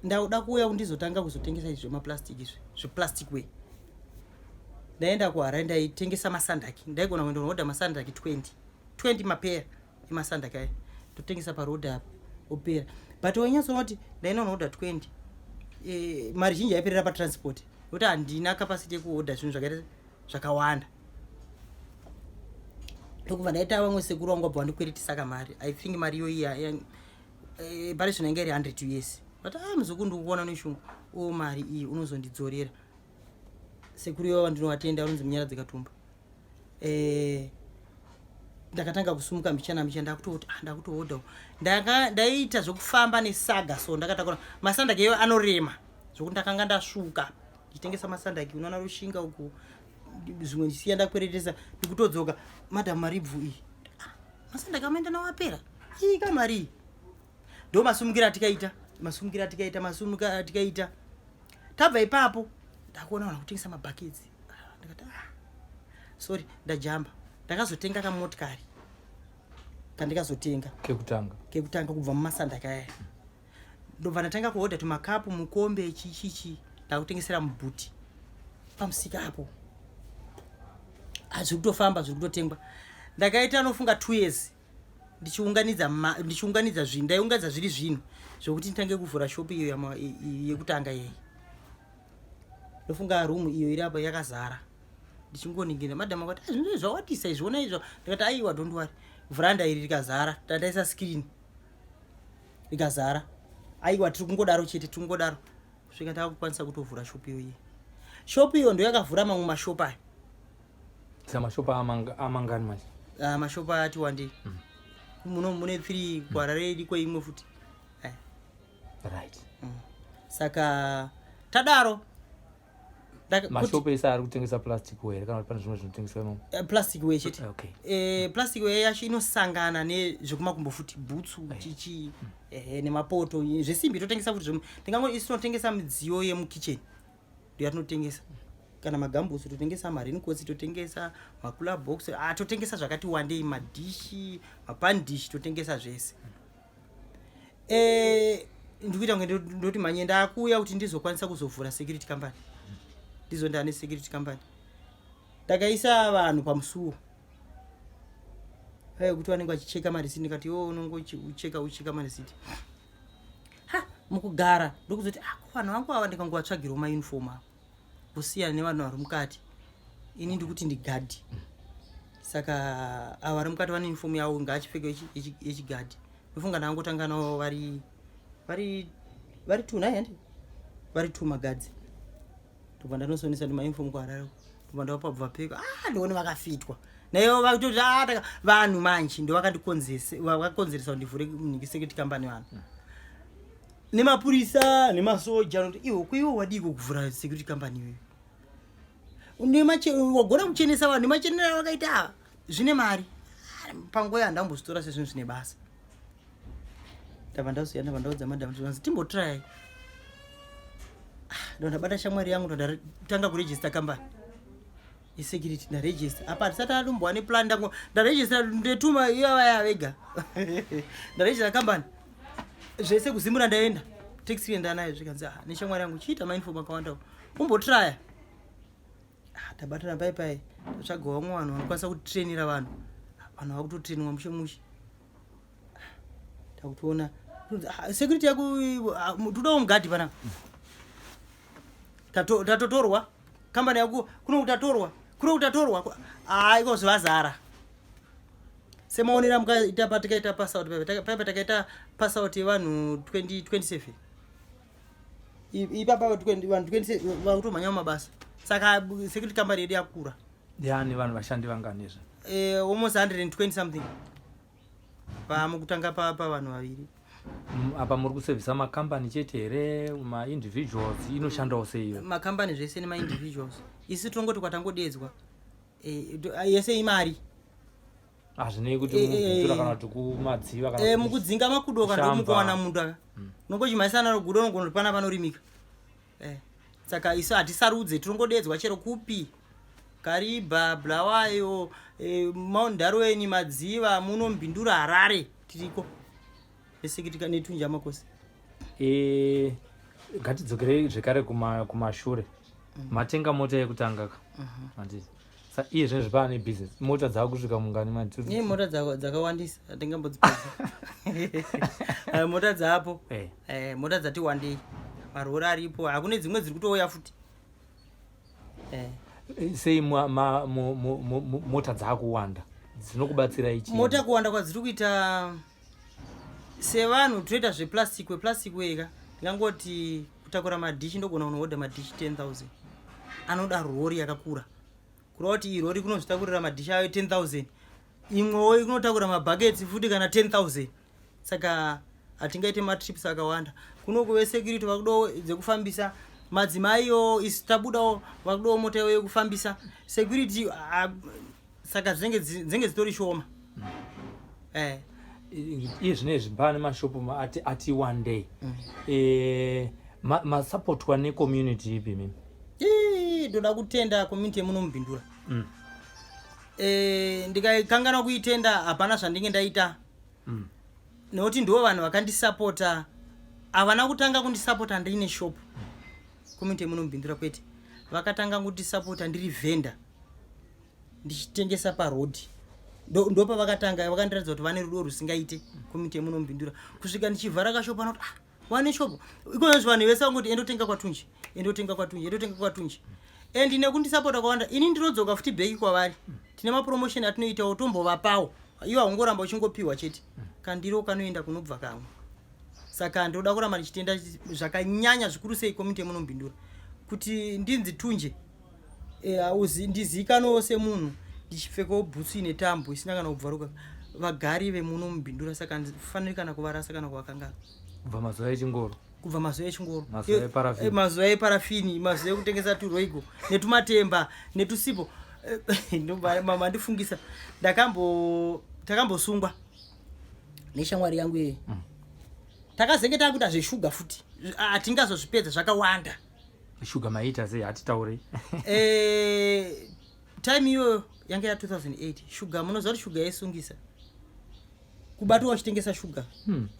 Ndauda kuuya kundizotanga kuzotengesa izvi zvemaplastic, izvi zveplastic way. Ndaenda kuHarare, ndaitengesa masandaki. Ndaigona kuenda kunohodha masandaki 20 20 mapeya emasandaki aya, totengesa parodhi apa, opera. But wainyatsoona kuti ndaenda kunohodha 20, mari zhinji yaiperera patransport, nokuti handina capacity yekuhodha zvinhu zvakaita zvakawanda. Ndokubva ndaita vamwe sekuru vangu vabva vandikweretisa kamari. I think mari iyoyi pari zvino inge iri 100 US. But ah, muzukuru, ndikukuona neshungu o, mari iyi unozondidzorera. Sekuru ivava ndinovatenda, vanonzi Munyaradzi Katumba. Ndakatanga kusumuka mbichana mbichana, ndakutoti ah, ndakutohodhawo. Ndaiita zvekufamba nesaga, so ndakatakura masandaki iyoyo anorema zvokuti ndakanga ndasvuka ndichitengesa masandaki. Unoona Rushinga uku, zvimwe ndisiya ndakweretesa, ndikutodzoka, madhamu, maribvu iyi. Ah, masandaki amaenda nawo apera, ii kamari iyi. Ndo masumukiro atikaita, masumukiro atikaita, masumukiro atikaita. Tabva ipapo ndakuona vanhu kutengesa mabhaketsi. Ah, ndikati ah, sorry, ndajamba. Ndakazotenga kamotikari kandikazotenga. Kekutanga? Kekutanga kubva mumasandaka aya. Ndobva ndatanga kuhodha tumakapu, mukombe, chichichi, ndakutengesera mubhuti pamusika apo. Zviri kutofamba, zviri kutotengwa. Ndakaita nofunga 2 years ndichiunganidza ndichiunganidza zvinhu. Ndaiunganidza zviri zvinhu zvokuti nditange kuvhura shopu iyo yekutanga iyei. Ndofunga rumu iyo iri apo yakazara, ndichingoningira. Madhamu akati, "Ah, zvinhu izvi zvawandisa izvi, ona izvo." Ndikati, "Aiwa, don't worry." Vhuranda iri rikazara, tandaisa screen rikazara. Aiwa, tiri kungodaro chete, tiri kungodaro kusvika ndakukwanisa kutovhura shopu iyoyi. Shopu iyo ndo yakavhura mamwe mashopu ayo. Saka mashopu amangani manje? Ah, mashopu ati wandei. Muno mune 3, kuHarare iriko imwe futi. Right. Saka tadaro Mashopu ese ari kutengesa plastic ware kana kuti pane zvimwe zvinotengeswa imomo? Plastic ware chete. Plastic ware yacho inosangana nezvekumakumbo futi, bhutsu, chichi, ehe, nemapoto, zvesimbi totengesa futi. Ndingango isu tinotengesa midziyo yemukitchen, ndo yatinotengesa, kana magambusu totengesa, maraincoats totengesa, macooler box, ah, totengesa zvakati wandei, madhishi, mapandishi, totengesa zvese. Ndikuita kunge ndoti manye ndakuuya kuti ndizokwanisa kuzovhura security company. Ndizo ndane security company. Ndakaisa vanhu pamusuwo kuti vanenge vachicheka marisiti. Ndikati iwo unongocheka, ucheka marisiti. Ha, mukugara ndokuzoti ah, ko vanhu vangu ava ndikangovatsvagirawo mauniform avo, kusiyana nevanhu vari mukati. Ini ndikuti ndigadhi, saka ava vari mukati vane uniform yavo, ngaachipfeke yechigadhi. Ndofunga ndangotanga navo vari two, nai handi vari two magadzi. Ndobva ndanosonesa ndimauniform kuHarare, ndobva ndavapa, bva pfeka. Ah, ndione vakafitwa naivo vakutoti ah, vanhu manje ndo vakakonzeresa kuti ndivhure nhingi security company. Vanhu nemapurisa nemasoja anoti, "Iwe, kuiwe wadiko kuvhura security company iyoyo? Wagona kuchenesa vanhu nemachenero avakaita ava, zvine mari." Ah, panguva iyo handambozvitora sezvinhu zvine basa. Ndabva ndazoya, ndabva ndaudza madam, zvanzi timbotrayai. Ndo ndabata shamwari yangu, ndo ndatanga kuregister company yesecurity. Ndaregister apa ndisati atombowa neplan. Ndango ndaregister, ndetuma iyavaya vega. Ndaregister company zvese, kuZimura ndaenda, taxi ndanayo. Zvikanzi, "Ah, neshamwari yangu chiita mauniform akawanda, umbotraya." Ah, tabatana pai pai, tatsvaga vamwe vanhu vanokwanisa kutitrainira vanhu. Vanhu vakutotrainwa mushe mushe. Takutoona security yako, todawo mugadhi panapa. Tatotorwa kambani yako kuno, kutatorwa kuno, kutatorwa iko zvazara. Semaonero amukaita patikaita passout paipa, takaita passout yevanhu 2027 ipapa, vanhu 27 vakutomhanya mumabasa. Saka security company yedu yakura. Yani vanhu vashandi vanganizve? Almost 120 something pamukutanga pavanhu vaviri. Apa muri kusevhisa makambani chete here, maindividuals? Inoshandawo sei? Makambani zvese nemaindividuals. Isu tinongoti kwatangodedzwa, yese imari. Hazvinei kuti muBindura kana kuti kuMadziva kana Mukudzinga makudoka. Kushamba. Ndomukuwana munhu aka unongochimhaisana nogudo, unogona kuti pana panorimika. Saka isu hatisarudze, tinongodedzwa chero kupi: Kariba, Bulawayo, Mount Darwin, Madziva, muno Mbindura, Harare, tiriko esecurity neTunje Amakosi. Ngatidzokerei zvekare kumashure. Matenga mota yekutanga ka, handiti? Sa iye zvinezvi paane business, mota dzaakusvika mungani manje? Ne mota dzakawandisa, hatingambodzipedza. Mota dzapo, mota dzati wandei, marori aripo, hakune dzimwe dziri kutouya futi. Sei mota dzaakuwanda? Dzinokubatsirai chii? Mota kuwanda kwadziri kuita, sevanhu toita zveplastic, weplastic wega, ndingangoti kutakura madhishi, ndogona kunohodha madhishi 10,000, anoda rori yakakura. Kureva kuti irori kunozvitakurira madhishi ayo 10,000, imwewo inotakura mabhaketsi futi kana 10,000. Saka hatingaite matrips akawanda. Kuno kuve security vakudawo dzekufambisa, madzimaiwo isu tabudawo vakudawo mota iwo yekufambisa security. Saka dzinenge dzitori shoma. Iye zvinezvi pane mashopu ati one day. Masapotwa necommunity ipi mimi? Ii, ndoda kutenda community yemuno muBindura. Ndikaikanganwa kuitenda, hapana zvandinge ndaita, nekuti ndivo vanhu vakandisapota. Havana kutanga kundisapota ndine shop, community yemuno muBindura, kwete. Vakatanga kundisapota ndiri vendor, ndichitengesa parodhi. Ndopavakatanga vakandiratidza kuti vane rudo rusingaite, community yemuno muBindura, kusvika ndichivhara kashopu anoti, "Ah, wane shopu ikozvo." Vanhu vese vangoti, "Endotenga kwaTunji, endotenga kwaTunji, endotenga kwaTunji." And nekundisapota kwawanda, ini ndinodzoka futi back kwavari. Tine mapromotion atinoitawo, tombovapawo. Iwo haungoramba uchingopiwa chete, kandiro kanoenda kunobva kamwe. Saka ndoda kuramba ndichitenda zvakanyanya zvikuru sei community yemuno muBindura, kuti ndinzi Tunje, ndizikanwewo semunhu ndichipfekawo bhutsu ine tambo isina kana kubvaruka, vagari vemuno muBindura. Saka handifaniri kana kuvarasa kana kuvakangana. Kubva mazuva echingoro. Kubva mazuva echingoro. Mazuva eparafini. Mazuva eparafini, mazuva ekutengesa turoigo netumatemba netusipo. Ndobva mandifungisa, takambosungwa neshamwari yangu iye. Takazenge takuita zveshuga futi. Hatingazozvipedza, zvakawanda. Shuga maiita sei? Hatitaurei. Time iyoyo yanga ya 2008. Shuga, munoziva kuti shuga yaisungisa, kubatwa uchitengesa shuga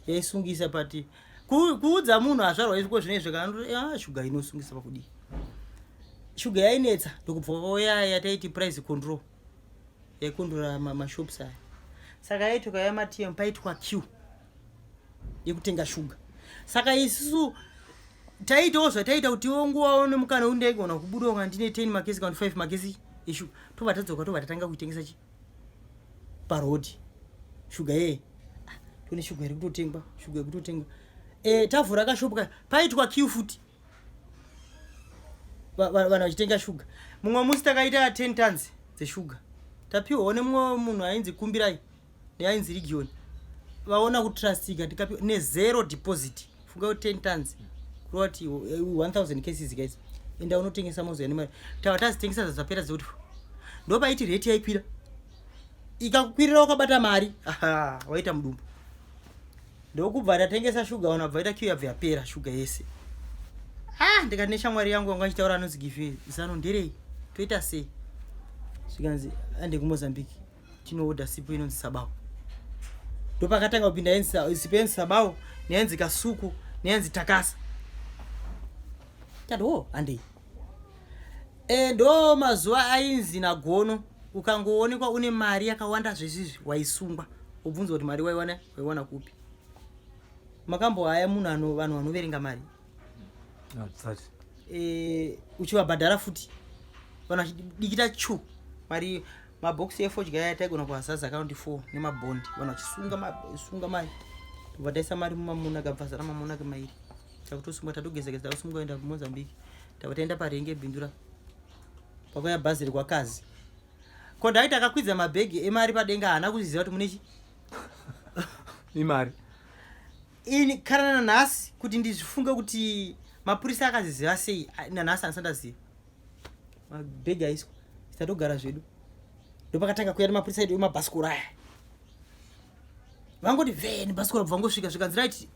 yaisungisa. But kuudza munhu azvarwa izviko zvinezvi kana shuga inosungisa pakudii? Shuga yainetsa. Ndokubva vauya yataiti price control, yaikondrora mashops aya. Saka yaiti ukauya matm, paitwa queue yekutenga shuga. Saka isusu taitawo zvataita kuti iwo nguvawo nemukana wekuti ndaigona kubudawo kana ndine 10 makesi kana 5 makesi eshuga, tobva tadzoka, tobva tatanga kuitengesa chi parodhi shuga yeye. Ah, tone shuga iri kutotengwa, shuga iri kutotengwa. Tavhura kashopu kaya, paitwa queue futi, vanhu vachitenga shuga. Mumwe musi takaita 10 tons dzeshuga, tapiwawo nemumwe munhu ainzi Kumbirai neainzi Region, vaona kutrustika, tikapiwa nezero deposit. Funga kuti 10 tons kureva kuti 1000 cases guys, enda unotengesa mozoya nemari. Tava tazitengesa, zvapera dzekuti ndopaiti rate yaikwira. Ikakukwirira wakabata mari, aha, waita mudumbu. Ndokubva tatengesa shuga, vanhu vabva vaita queue, yabva yapera shuga yese. Ah, ndikati neshamwari yangu wanga achitaura anonzi Give, "Zano nderei? Toita sei?" Zvikanzi, "Ande kuMozambique, tinoodha sipo inonzi Sabao." Ndopakatanga kupinda sipo yenzi Sabao, neyanzi Kasuku, neyanzi Takasa. Tati, "O, handei." Ndo mazuva ainzi nagono. Ukangoonekwa une mari yakawanda zvezvizvi, waisungwa, wobvunzwa kuti mari waiwana, waiwana kupi. Makambohaya munhu ano, vanhu vanoverenga mari? Hatisati. Uchivabhadhara futi, vanhu vachidikita chu mari. Mabhokisi efodya aya taigona kuazaza akaundi 4 nemabhondi, vanhu vachisunga sunga mari. Tobva taisa mari mumamonaki, abva azara mamonaki mairi. Takutosungwa, tatogezageza, takusungwa kuenda kuMozambique. Tabva taenda parenge Bindura, pakauya bhazi rekwakazi. Kondakita akakwidza mabhegi emari padenga, haana kuziva kuti mune chi Imari. Ini kana nanhasi kuti ndizvifunge kuti mapurisa akaziziva sei, nanhasi handisati ndaziva. Mabhegi aiswa, tatogara zvedu. Ndopakatanga kuya nemapurisa edu emabhasikoro aya. Vangoti vhe nebhasikoro, bva vangosvika, zvikanzi, "Right,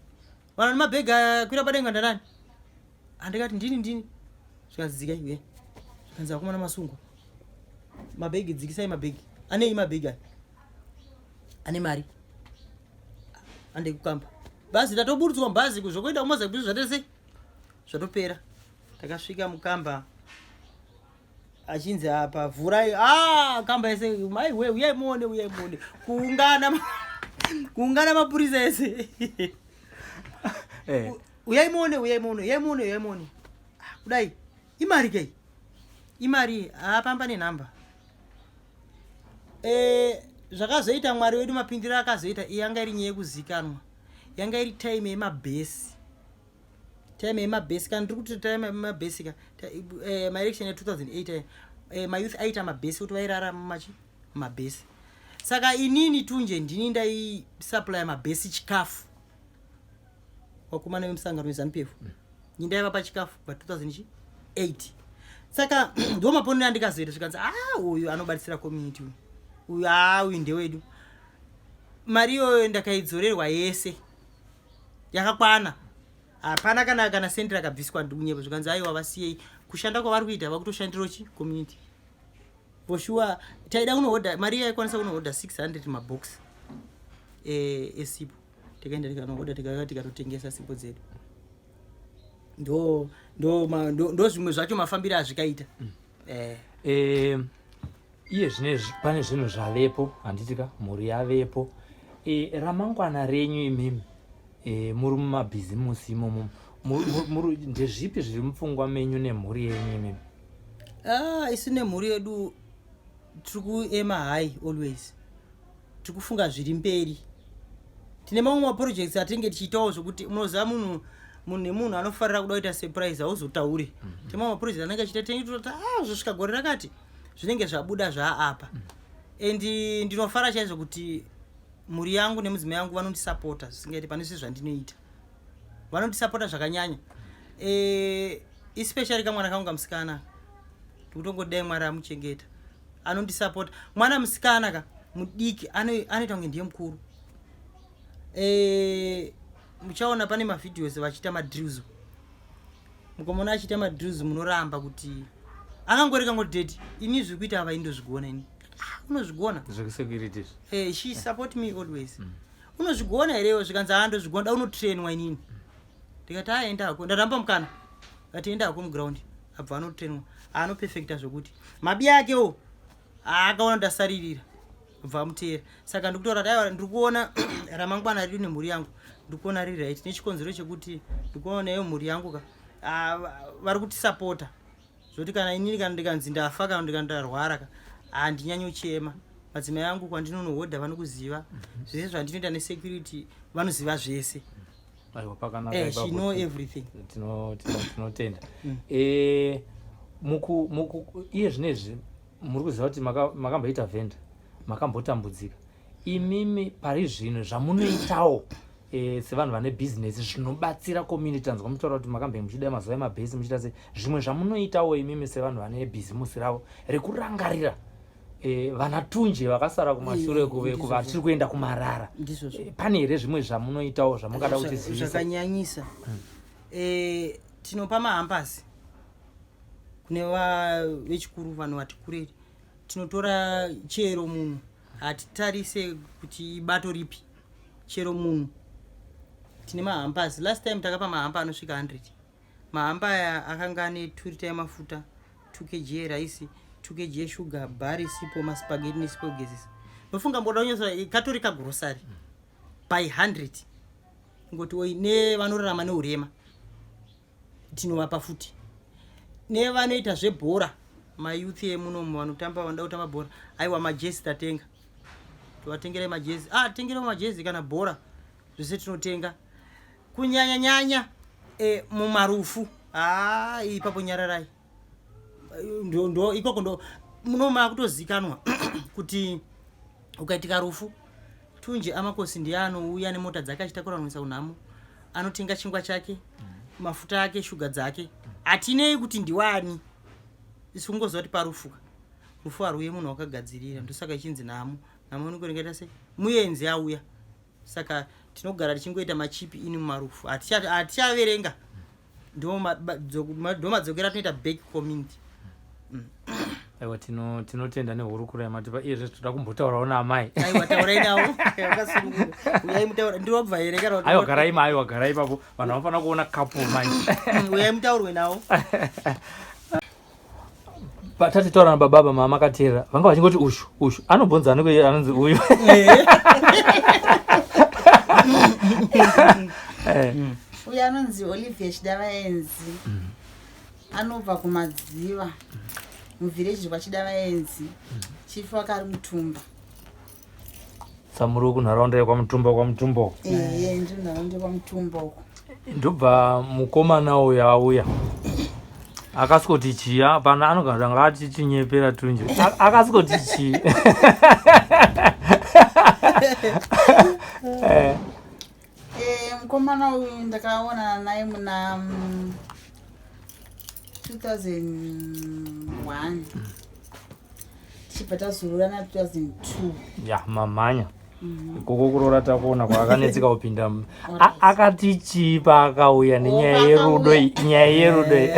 vanhu nemabhegi aya kwira padenga ndanani?" Handikati, "Ndini, ndini." Zvikanzi, "Dzikai uye." Zvikanzi, "Akomana, masungwa, mabhegi, dzikisai mabhegi." Anei mabhegi aya? Ane mari ande kukamba bhazi. Tatoburutswa mubhazi zvokuenda kuMozambique, zvatese zvatopera. Takasvika mukamba, achinzi, "Apa vhurai." Ah, kamba yese, maiwe, uyai muone, uyai muone, kuungana, kuungana mapurisa ese. "Uyai muone, uyai muone, uyai muone, uyai muone." Ah, kudai imari kei, imari haapamba nenhamba. Zvakazoita Mwari wedu, mapindiro akazoita, iyi yanga iri nyaya yekuzikanwa. Yanga iri time yemabhesi, time yemabhesi. Kana ndiri kuti time yemabhesi ka, maelection ya2008 aya, mayouth aita mabhesi kuti vairara mumachi mumabhesi. Saka inini tunje ndini ndaisupply mabhesi chikafu. Vakomana vemusangano weZANU PF, ini ndaivapa chikafu kubva 2008. Saka ndo maponero andikazoita. Zvikanzi, "A, uyu anobatsira community uyu, uyu, a, uyu ndewedu." Mari iyoyo ndakaidzorerwa yese, yakakwana, hapana kana sendi rakabviswa. Ndikunyepa? Zvikanzi, "Aiwa, vasiyei, kushanda kwavari kuita vakutoshandirawo chi community." For sure taida kunohodha mari yaikwanisa kunohodha 600 mabox esipo. Tikaenda tikanohodha, tikauya, tikatotengesa sipo dzedu. Ndo zvimwe zvacho mafambiro azvikaita. Iye zvinezvi pane zvinhu zvavepo, handitika? Mhuri yavepo. Ramangwana renyu imimi, muri mumabhizimusi imomo, ndezvipi zviri mupfungwa menyu nemhuri yenyu imimi? Ah, isu nemhuri yedu tiri kuema high always, tiri kufunga zviri mberi. Tine mamwe maprojects atinenge tichiitawo, zvokuti munoziva munhu, munhu nemunhu anofarira kuda kuita surprise, hauzotauri. Tine mamwe maprojects anenge achiita, tinenge tototi, ah, zvosvika gore rakati zvinenge zvabuda zvaapa. And ndinofara chaizvo kuti mhuri yangu nemudzimai yangu vanondisapota zvisingaiti pane zvese zvandinoita, vanondisapota zvakanyanya. Especially kamwana kangu kamusikana, ndikutongodai Mwari amuchengeta. Anondisapota mwana musikana ka mudiki, anoita kunge ndiye mukuru. Muchaona pane mavideos vachiita madrills. Mukamona achiita madrills, munoramba kuti akangoreka ngoti, "Daddy, ini zviri kuita ava indozvigona ini." Ah, unozvigona? Zvekusecurity izvi. She support me always. "Unozvigona herewo?" Zvikanzi, "Haa, ndozvigona, da unotrainwa inini." Ndikati, "Aenda hako." Ndaramba mukana, ati, "Enda hako muground." Abva anotrainwa, anoperfecta zvokuti mabi akewo akaona ndasaririra, bva amuteera. Saka ndikutaura kuti aiwa, ndiri kuona ramangwana redu nemhuri yangu, ndiri kuona riri right, nechikonzero chekuti ndikuona iyo mhuri yangu ka, ah, vari kutisapota zvokuti kana inini, kana ndikanzi ndafa, kana ndikandarwara ka, handinyanyochema. Madzimai angu kwandinonohodha vanokuziva zvese zvandinoita nesecurity, vanoziva zvese. Aiwa, pakanaka. She ipapo. know everything. Tinotenda. Iye zvinezvi muri kuziva kuti makamboita vendor, makambotambudzika imimi. Pari zvino zvamunoitawo, sevanhu vane bhizinesi zvinobatsira community, tanzwa mutaura kuti makambe muchida mazuva emabhesi, muchiita sei. Zvimwe zvamunoitawo imimi sevanhu vane bhizimusi ravo rekurangarira, vana Tunje vakasara kumashure, kuve Ndizvozvo. kuvatiri kuenda kumarara? Ndizvozvo. Pane here zvimwe zvamunoitawo zvamungada kutizivisa? Zvakanyanyisa. Tinopa mahampers kune vechikuru, vanhu vati kureri. Tinotora chero munhu, hatitarise kuti ibato ripi, chero munhu tine mahampers. Last time takapa mahamper anosvika 100. Mahamper aya akanga ane 2 rita yemafuta, 2 kg yeraisi. 2 kg yeshuga, bhari, sipo, maspageti nesipo yekugezesa. Ndofunga mboda kunyatsa katori kagrosari by 100 ngoti oi nevanorarama neurema tinovapa futi, nevanoita zvebhora, mayouth emunomu vanotamba, vanoda kutamba bhora, aiwa, majezi tatenga, tovatengerai majezi, ah, tengerai majezi kana bhora, zvese tinotenga. Kunyanya nyanya mumarufu, ha, ipapo nyararai, ndo ikoko ndo muno makutozikanwa kuti ukaitika rufu, Tunje Amakosi ndiye anouya nemota dzake achitakura kunoisa kunhamo, anotenga chingwa chake, mafuta ake, shuga dzake. Hatinei kuti ndiwani, isu kungoziva kuti parufuka rufu haruuye munhu wakagadzirira. Ndosaka ichinzi nhamo. Nhamo inenge ringaita sei muenzi auya. Saka tinogara tichingoita machipi ini mumarufu, hatichaverenga, ndo madzokera tinoita back community. Aiwa, tinotenda nehurukuro yamatipa. Iyezve toda kumbotaurawo naamai. Aiwa, taurai navo vakasununguka, uyai mutaura. Ndinobva here kana Aiwa, garai ma, aiwa, garai ipapo, vanhu vanofanira kuona couple manje. Uyai mutaurwe navo. Patati taura nababa, mama makateerera, vanga vachingoti ushu ushu, anobvunza anenge anonzi uyu. Uyu anonzi Olivia Chidavaenzi, anobva kuMadziva, muvhireji kwaChidavaenzi, chief wakari Mutumba. Samuri kunharaunda yekwaMutumba, kwaMutumba uko? Ehe, ndiri nharaunda yekwaMutumba uko. Ndobva mukomana uyu auya, akasikoti chiya pana anogara anga achichinyepera Tunje. Akasikoti chii? Mukomana uyu ndakaonana naye muna 2001, tichibva tazororana 2002. Ya, mamhanya ikoko kuroora, takuona kwaakanetseka kupinda. Akati chii paakauya nenyaya Oh, yerudo paakauya. iyi? Nyaya yerudo iyi.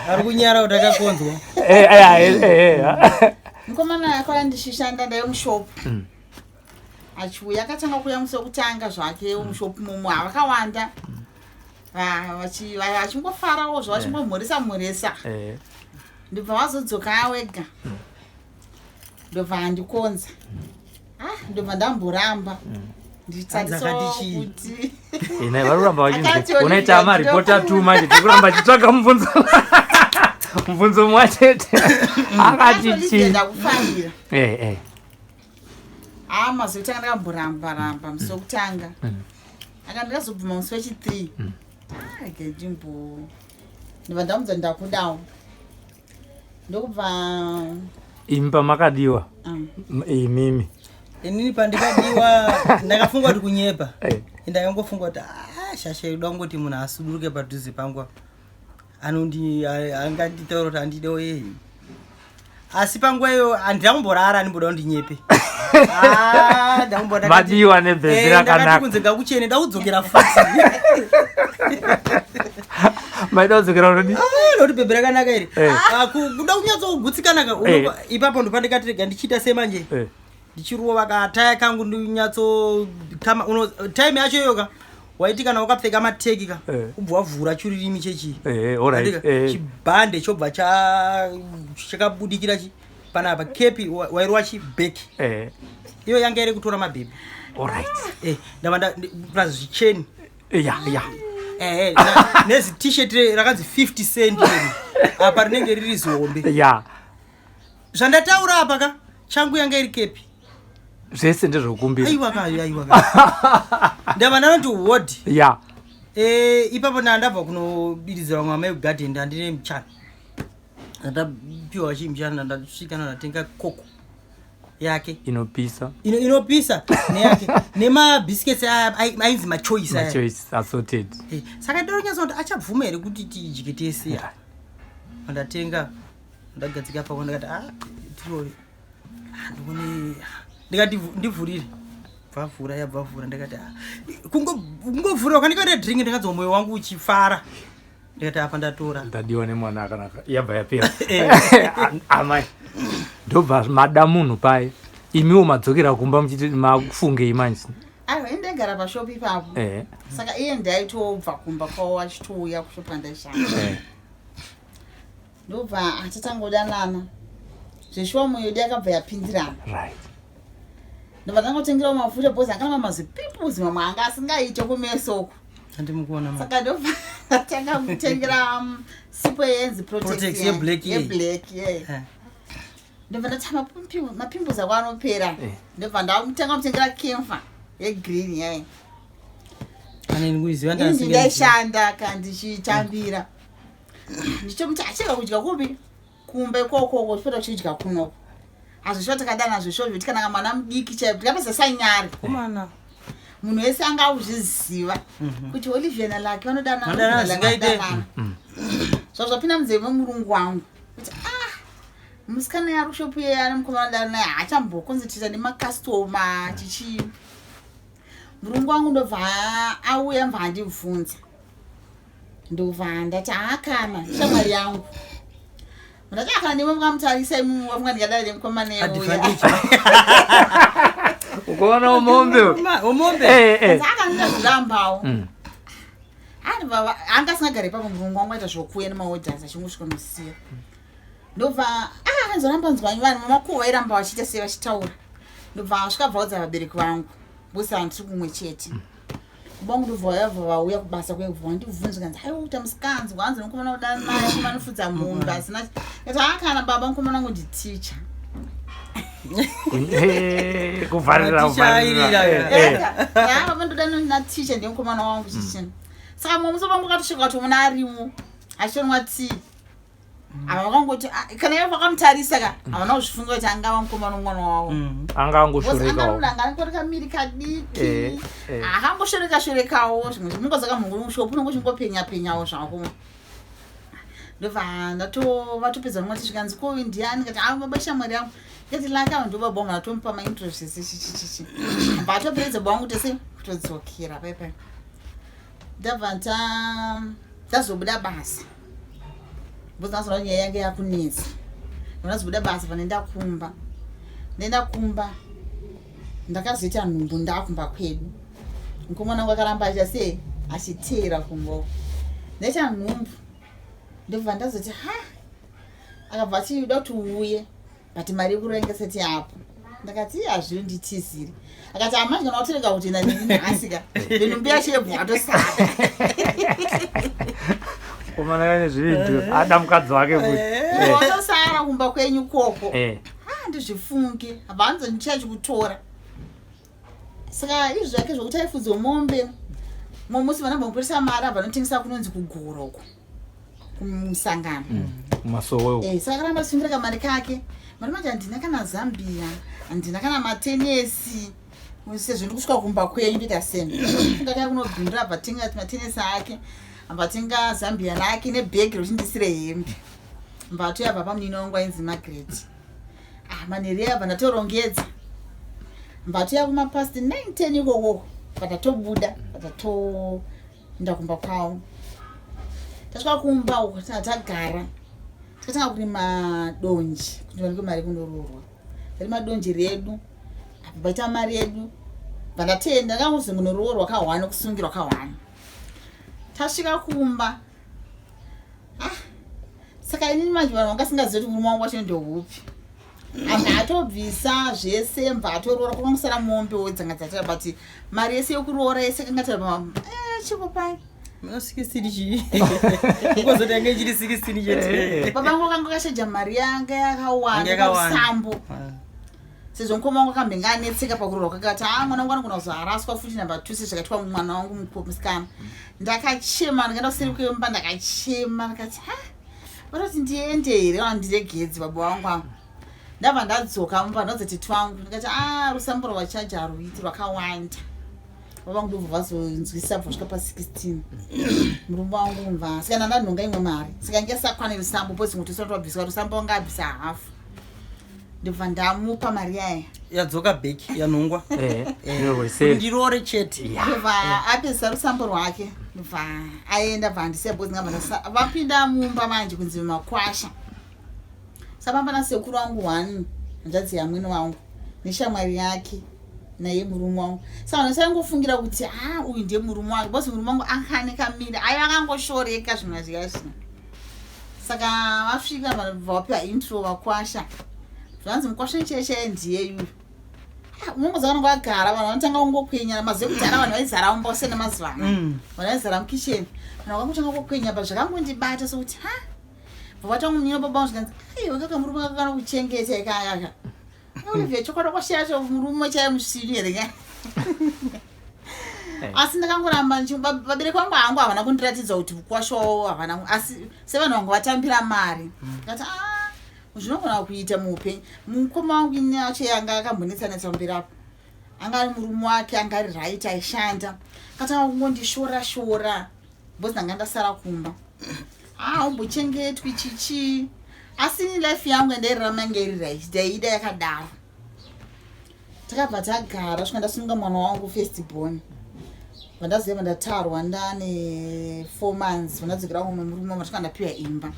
Ari kunyara kuti akakonzwa. Eh. Mukomana akauya ndichishanda, ndaive mushopu. Achiuya, akatanga kuuya musi wekutanga zvake mushopu momo, havakawanda, vachingofarawo zvo, vachingomhoresa mhoresa. Ndobva vazodzoka wega, ndobva andikonza. Ah, ndobva ndamboramba ndichitarisawo Akati chii? kuti Ina vari kuramba vachinzi Akati unaita Olivia, maripota tu manje, tiri kuramba achitsvaga mubvunzo mumwe chete. Akati Olivia, chii? ndakufarira. Eh. A, mazuva ekutanga ndakamboramba ramba musi wekutanga. Aka ndakazobvuma musi wechi3. Ah, rege ndimbo, ndobva ndamudza ndakudawo, ndokubva Imi pamakadiwa, imimi? Inini pandikadiwa ndakafunga kuti kunyepa. Ndakangofunga kuti, "Ah, shasha ida kungoti munhu asuduruke padhuze pangu apa, anondi anganditaura kuti andidewo yei." Asi panguva iyo handina kumborara, andimboda kundinyepe. Ah, Madiwa nebhebhi ndakati rakanaka. kunze ngakuchene, ndakudzokera futi. Maida kudzokera unodi? Ah, nokuti bhebhi rakanaka iri. Eh. Ah, kuda kunyatsokugutsikana ka ipapo ndopandikati rega ndichiita semanje, ndichirova kataya kangu, ndinyatso kama uno time yacho iyoka waiti kana wakapfeka mateki ka, ubva wavhura chururimi chechi. Alright. Andika, chibhande chobva chakabudikira chi panapa, kepi wairova chibheki. Iyo yanga iri kutora mabhebhi. Ndava plus zvicheni. Ya ya Nezi t-shirt rakanzi 50 cent iri apa, rinenge riri zihombe. Zvandataura apa ka, changu yanga iri kepi. Zvese ndezvokumbira. Aiwa ka, aiwa ka, ndava ndanoti wod. Ipapo ndandabva kunobiridzira vamwe amai kugadheni, ndandine muchana, ndapiwa chii muchana, ndasvika ndatenga koko yake. Inopisa. Inopisa neyake nemabhisikets aya ainzi machoice aya. Machoice assorted. Saka ndinonyatsa kuti achabvuma here kuti tidye tese. Ndatenga, ndagadzika pako, ndakati, "Ah, tirove." Ah, ndikuone, ndikati, "Ndivhurire." Bvavhura, yabvavhura, ndikati, "Ah." Kungovhura kwandikaita drink, ndakanzwa mwoyo wangu uchifara, ndikati, "Apa ndatora." Ndadiwa nemwana akanaka, yabva yapera. Amai, ndobva mada munhu pai, imiwo madzokera kumba muchiti makufungei manje? Aiwa, ini ndaigara pashopu ipapo. Saka iye ndaitobva kumba kwavo achitouya kushopu kwandaishanda. Ndobva atatangodanana zveshuwa mwoyo yedu yakabva yapindirana. Right. Ndobva ndangotengerawo mafuta because akana mazipimples mamwe anga asingaite kumeso uku. Handimukuona ma. Saka ndobva ndatanga kutengera sipo yenzi Protex Protex yeblack iye. yeblack ye. Eh. Ndobva ndati mapimples ako anopera. Eh. Ndobva ndamutanga kutengera camphor yegreen yaye. Ane ndikuiziva Ini ndasingazivi. ndaishanda kandichitambira ndichomuti achega kudya kupi kumba ikokoko chipota kuchidya kunoko hazvisvo takadana zvisvo zvekuti kana kamwana mudiki chaipo tikapedza sanyari Komana. Munhu wese anga akuzviziva kuti Olivia naLucky vanodana. Vanodana Olivia naLucky zvingaite. vanodana. Zva zvapinda munzeve memurungu wangu kuti ah, musikana yari kushopu iye ari mukomana dana naye haachambokonzitita nemakastoma chichi. Murungu wangu ndobva auya, mbva andibvunza, ndobva ndati haakana shamwari yangu, ndati akana nemwe mukamutarisa imwe wafunga ndingadana nemukomana euya. Advantage. Ukaona umombe. Omombe. Eh, eh. Akanida zvirambawo. Anga asingagari ipapo murungu wangu, aita zvokuuya nemaodhers achingosvika nosiya. Ndobva akanzoramba nzwanyi vanhu vamakuva vairamba vachiita sei vachitaura. Ndobva asvika bvaudza vabereki vangu bose handiri kumwe chete. Baba vangu ndobva vayabva vauya kubasa kwebva vandibvunza kanzi aiwa kuita musikanzwa hanzi mukomana kudana naye mukomana anofudza mombe asina ati haakana baba mukomana wangu nditicha. Eh, kuvharira. Maticha Kuvharira. airira. Eh, eh. Baba ndoda naticha ndiye mukomana wangu chichini. Saka mumwe musi vangu vakatosvika kuti arimo achitonwa tii. Ava vakangoti ah, kana ivo vakamutarisa ka havana kuzvifunga kuti angava mukomana womwana wavo. Anga angoshorekawo. Anga angori kamiri kadiki. Eh, eh. Akangoshoreka shorekawo zvimwe zvinongozaka mushopu unonge uchingopenya penyawo zvako. Ndobva vatopedza mumwe tisvikanzi ko uyu ndiani, kati a baba shamwari yangu, ndikati Lucky ava ndo baba vangu, ndatomupa maintro zvese chichichichi. Bva atoperedza baba vangu tese kutodzokera paipai. Ndabva ndazobuda basa because ndazoona nyaya yange yakunetsa. Ndazobuda basa panenda kumba, ndaenda kumba ndakazoita nhumbu ndakumba kwedu. Mukomana wangu akaramba achiita sei achiteera kumba uko. Ndaita nhumbu, ndobva ndazoti ha, akabva achida kuti uuye but mari yekurenga seti yapo. Ndakati iye hazviri nditizire. Akati amanje kana watorega kutoenda neni nhasi ka nenhumbu yacho yebva watosara. Komana kane zvivindu ada mukadzi wake futi. Eh, Watosara kumba kwenyu koko. Eh. Ah, ndizvifunge habvanzi ndichachikutora. Saka izvi zvake zvokuti aifudza mombe mumwe musi vana vamupurisa mari abva anotengesa kunonzi kugoroko kumusangano. Kumasowe uko. Eh, saka akaramba achisungira kamari kake. Mari manje handina kana zambia, handina kana matenesi sezvo ndikusvika kumba kwenyu ndoita seni. Funga kaya kunobhindura abva tenga matenesi ake, abva tenga zambia rake nebhegi rokuti ndisire hembe. Mbato yabva pamunini wangu ainzi Margaret. Ah, manheru yabva ndatorongedza mbato yakumapast 9 10 ikokoko patatobuda patatoenda kumba kwavo. Tasvika kumba uko tagara takatanga kurima donji kuti vanike mari kundoroorwa. Tarima donji redu apa paita mari yedu bva ndatenda ndakangozi munoroorwa kahwani kusungirwa kahwani. Tasvika kumba ah, saka inini manje vanhu vangasingazivi kuti murume wangu wacho ndeupi. Abva atobvisa zvese mbva atoroora kwakangosara mombe dzanga dzatira but mari yese yekuroora yese kanga tira chipo pai. Muna 16 chii ungozoti yange ichiri 16 chete. Baba vangu vakanga vakasheja mari yanga Yanga yakawanda yakawanda. parusambo Ah. sezvo mukoma wangu akambenge anetseka pakuroorwa kwake ati a mwana wangu anogona kuzoharaswa futi namba 2 sezvakaitwa mwana wangu musikana. Ndakachema ndikaenda kuseri kwemba ndakachema ndikati ha vatoti ndiende here kana ndiregedze baba vangu ava. Ndabva ndadzoka mumba ndodza tete wangu ndikati a rusambo rwachaja haruiti rwakawanda. Baba vangu ndobva vazonzwisa bva svika pa16 murume wangu mva saka ndandanhonga imwe mari saka ngesakwane rusambo pozi kuti usati wabviswa rusambo wanga abvisa hafu ndobva ndamupa mari yaya. Yadzoka back yanhongwa. Eh, Eh, nerweseri. Ndirore chete. Ndobva apedzisa rusambo rwake ndobva aenda bva handisiya because ngabva vapinda mumba manje kunzi makwasha. Saka nasekuru wangu one hanzvadzi yamwene wangu neshamwari yake naye murume wangu. Saka vanhu vasangofungira kuti a uyu ndiye murume wake because murume wangu akane kamiri aiva akangoshoreka zvimwe zviya zvino. Saka vasvika vapiwa intro vakwasha, zvanzi mukwasha chaiye chaiye ndiye yuyu. Ah, unongoziva vanonge vagara, vanhu vanotanga kungokwenyana. Mazuva ekudhara vanhu vaizara mumba nemazuva ano. Vanhu vaizara mukicheni, vanhu vakangotanga kukwenya pa zvakangondibata sokuti ha, vavatanga munyina baba vangu, zvikanzi aiwa kaka murume kakana kuchengeta ikakaka Olivia, chokwadi kwashiya cho murume chaiye musvinu here ka? Asi ndakangoramba vabereki vangu hangu havana kundiratidza kuti mukwasha wavo havana, asi sevanhu vangu vatambira mari, ndikati a zvinogona kuita muupenyu. Mukoma wangu ini acho anga akambonetsanetsa kumberi apo, anga ari murume wake anga ari right, aishanda, akatanga kungondishora shora because ndanga ndasara kumba, ah, umbochengetwi chichi. Asi ini life yangu yandairarama yange iri right, ndaida yakadaro. Takabva tagara svika ndasununga mwana wangu first born, vandaziva vandatarwa ndane 4 months, vandadzokera kumwe murume, vandasvika ndapiwa imba.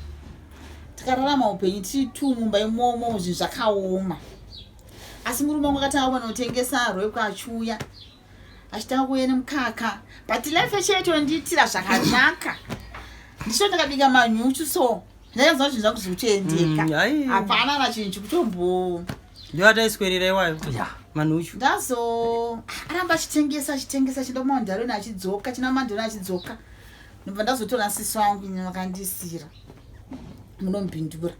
Takararama upenyu tiri two mumba imomo, zvinhu zvakaoma. Asi murume wangu akatanga kuvanotengesa rwekwe, achiuya achitanga kuuya nemukaka, but life yacho yaitondiitira zvakanaka. Ndicho ndakabika manyuchu, so ndakanzwa zvinhu zvangu zviri kutoendeka. Ai. Hapana na chinhu chikutombo. Ndiwo ataiswerera iwayo. Manhuchu. Ndazo aramba achitengesa, achitengesa, achienda kumandaroni, achidzoka, achina mandaroni, achidzoka. Ndobva ndazotora sisi wangu ini vakandisira munomupindura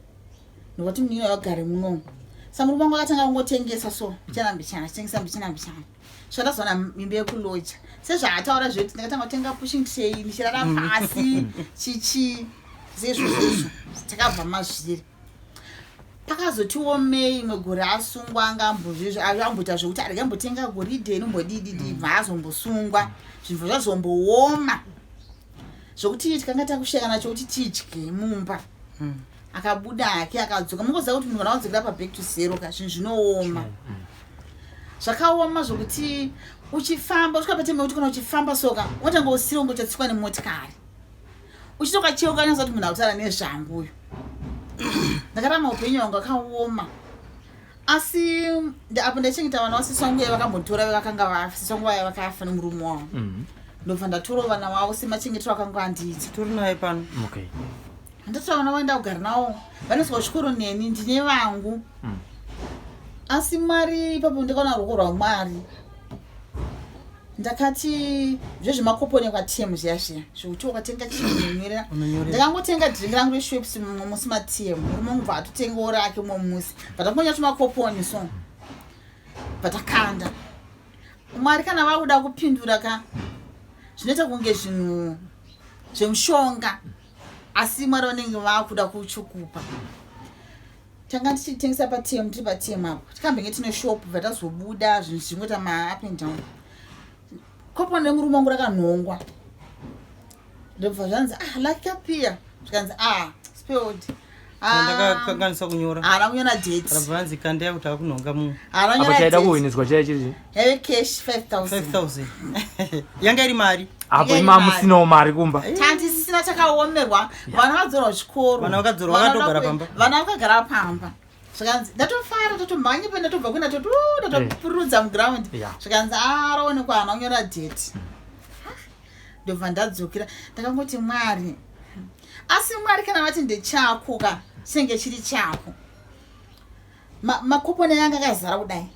nokuti munina vagare munomu. Sa murume wangu akatanga kungotengesa so mbichana mbichana, achitengesa mbichana mbichana, sva ndazoona mimba yekuloja sezvaataura zvekuti ndakatanga kutenga pushing tray, ndichirara pasi chichi zezvo zezvo. Takabva mazviri pakazotiomei imwe gore asungwa, anga amboita zvekuti arege ambotenga goridhe inombodididi, bva azombosungwa, zvinhu zvazombooma zvokuti tikanga takushayana chokuti tidye mumba. Akabuda hake, akadzoka. Mungoziva kuti munhu kana wadzokera paback to zero ka, zvinhu zvinooma, zvakaoma zvokuti uchifamba usvika patime kuti kana uchifamba soka unotanga usiri ungochatsikwa nemotikari, uchitokacheuka nyaza kuti munhu akutaura nezvangu uyu. Ndakarama upenyu hwangu akaoma, asi apo ndaichengeta vana vasisi vangu vaya vakambotora, vakanga vasisi vangu vaya vakafa nemurume wavo. Ndobva ndatorawo vana vavo semachengetero akanga andiita. Tori naye pano. Ndatora vana vaenda kugara navo, vanoiswa kuchikoro neni, ndine vangu. Asi Mwari ipapo ndakaona ruoko rwaMwari. Ndakati zvezvemakoponi kwatm zviya zviya zvokuti wakatenga chinhu unonyorera. Unonyorera. Ndakangotenga drink rangu reSchweppes mumwe musi matm, murume wangu bva atotengawo rake mumwe musi, bva tumakoponi so bvatakanda. Mwari kana vakuda kupindura ka, zvinoita kunge zvinhu zvemushonga, asi Mwari vanenge vakuda kuchikupa. Tanga tichitengesa patm, tiri patm apo tikambenge tine shop, bva tazobuda, zvinhu zvichingoita maup and down. Koponi remurume wangu rakanhongwa, ndobva zvanzi, ah, Lucky Kapiya, zvikanzi, ah, spelled. Ah, Ndakakanganisa kunyora. Haana kunyora date. Rabva vanzi kandaya kuti akunhonga mumwe. Haana Apo kunyora chaida date. kuhwiniswa chaiya chiri Yaive cash 5000. 5000 yanga iri mari. Apo Yanga ima iri mari. musinawo mari kumba. Tandisina, takaomerwa, vana vadzorwa chikoro. Vana vakadzorwa, Vana vakatogara pamba. Vana vakagara pamba. Zvikanzi ndatofara, tatomhanya pe, ndatobva kuna toti ndatopururudza muground. Zvikanzi araonekwa haana kunyora date. Ndobva ndadzokera, ndakangoti Mwari, asi Mwari kana vati ndechako ka, chinenge chiri chako. Makoponi anga akazara kudai,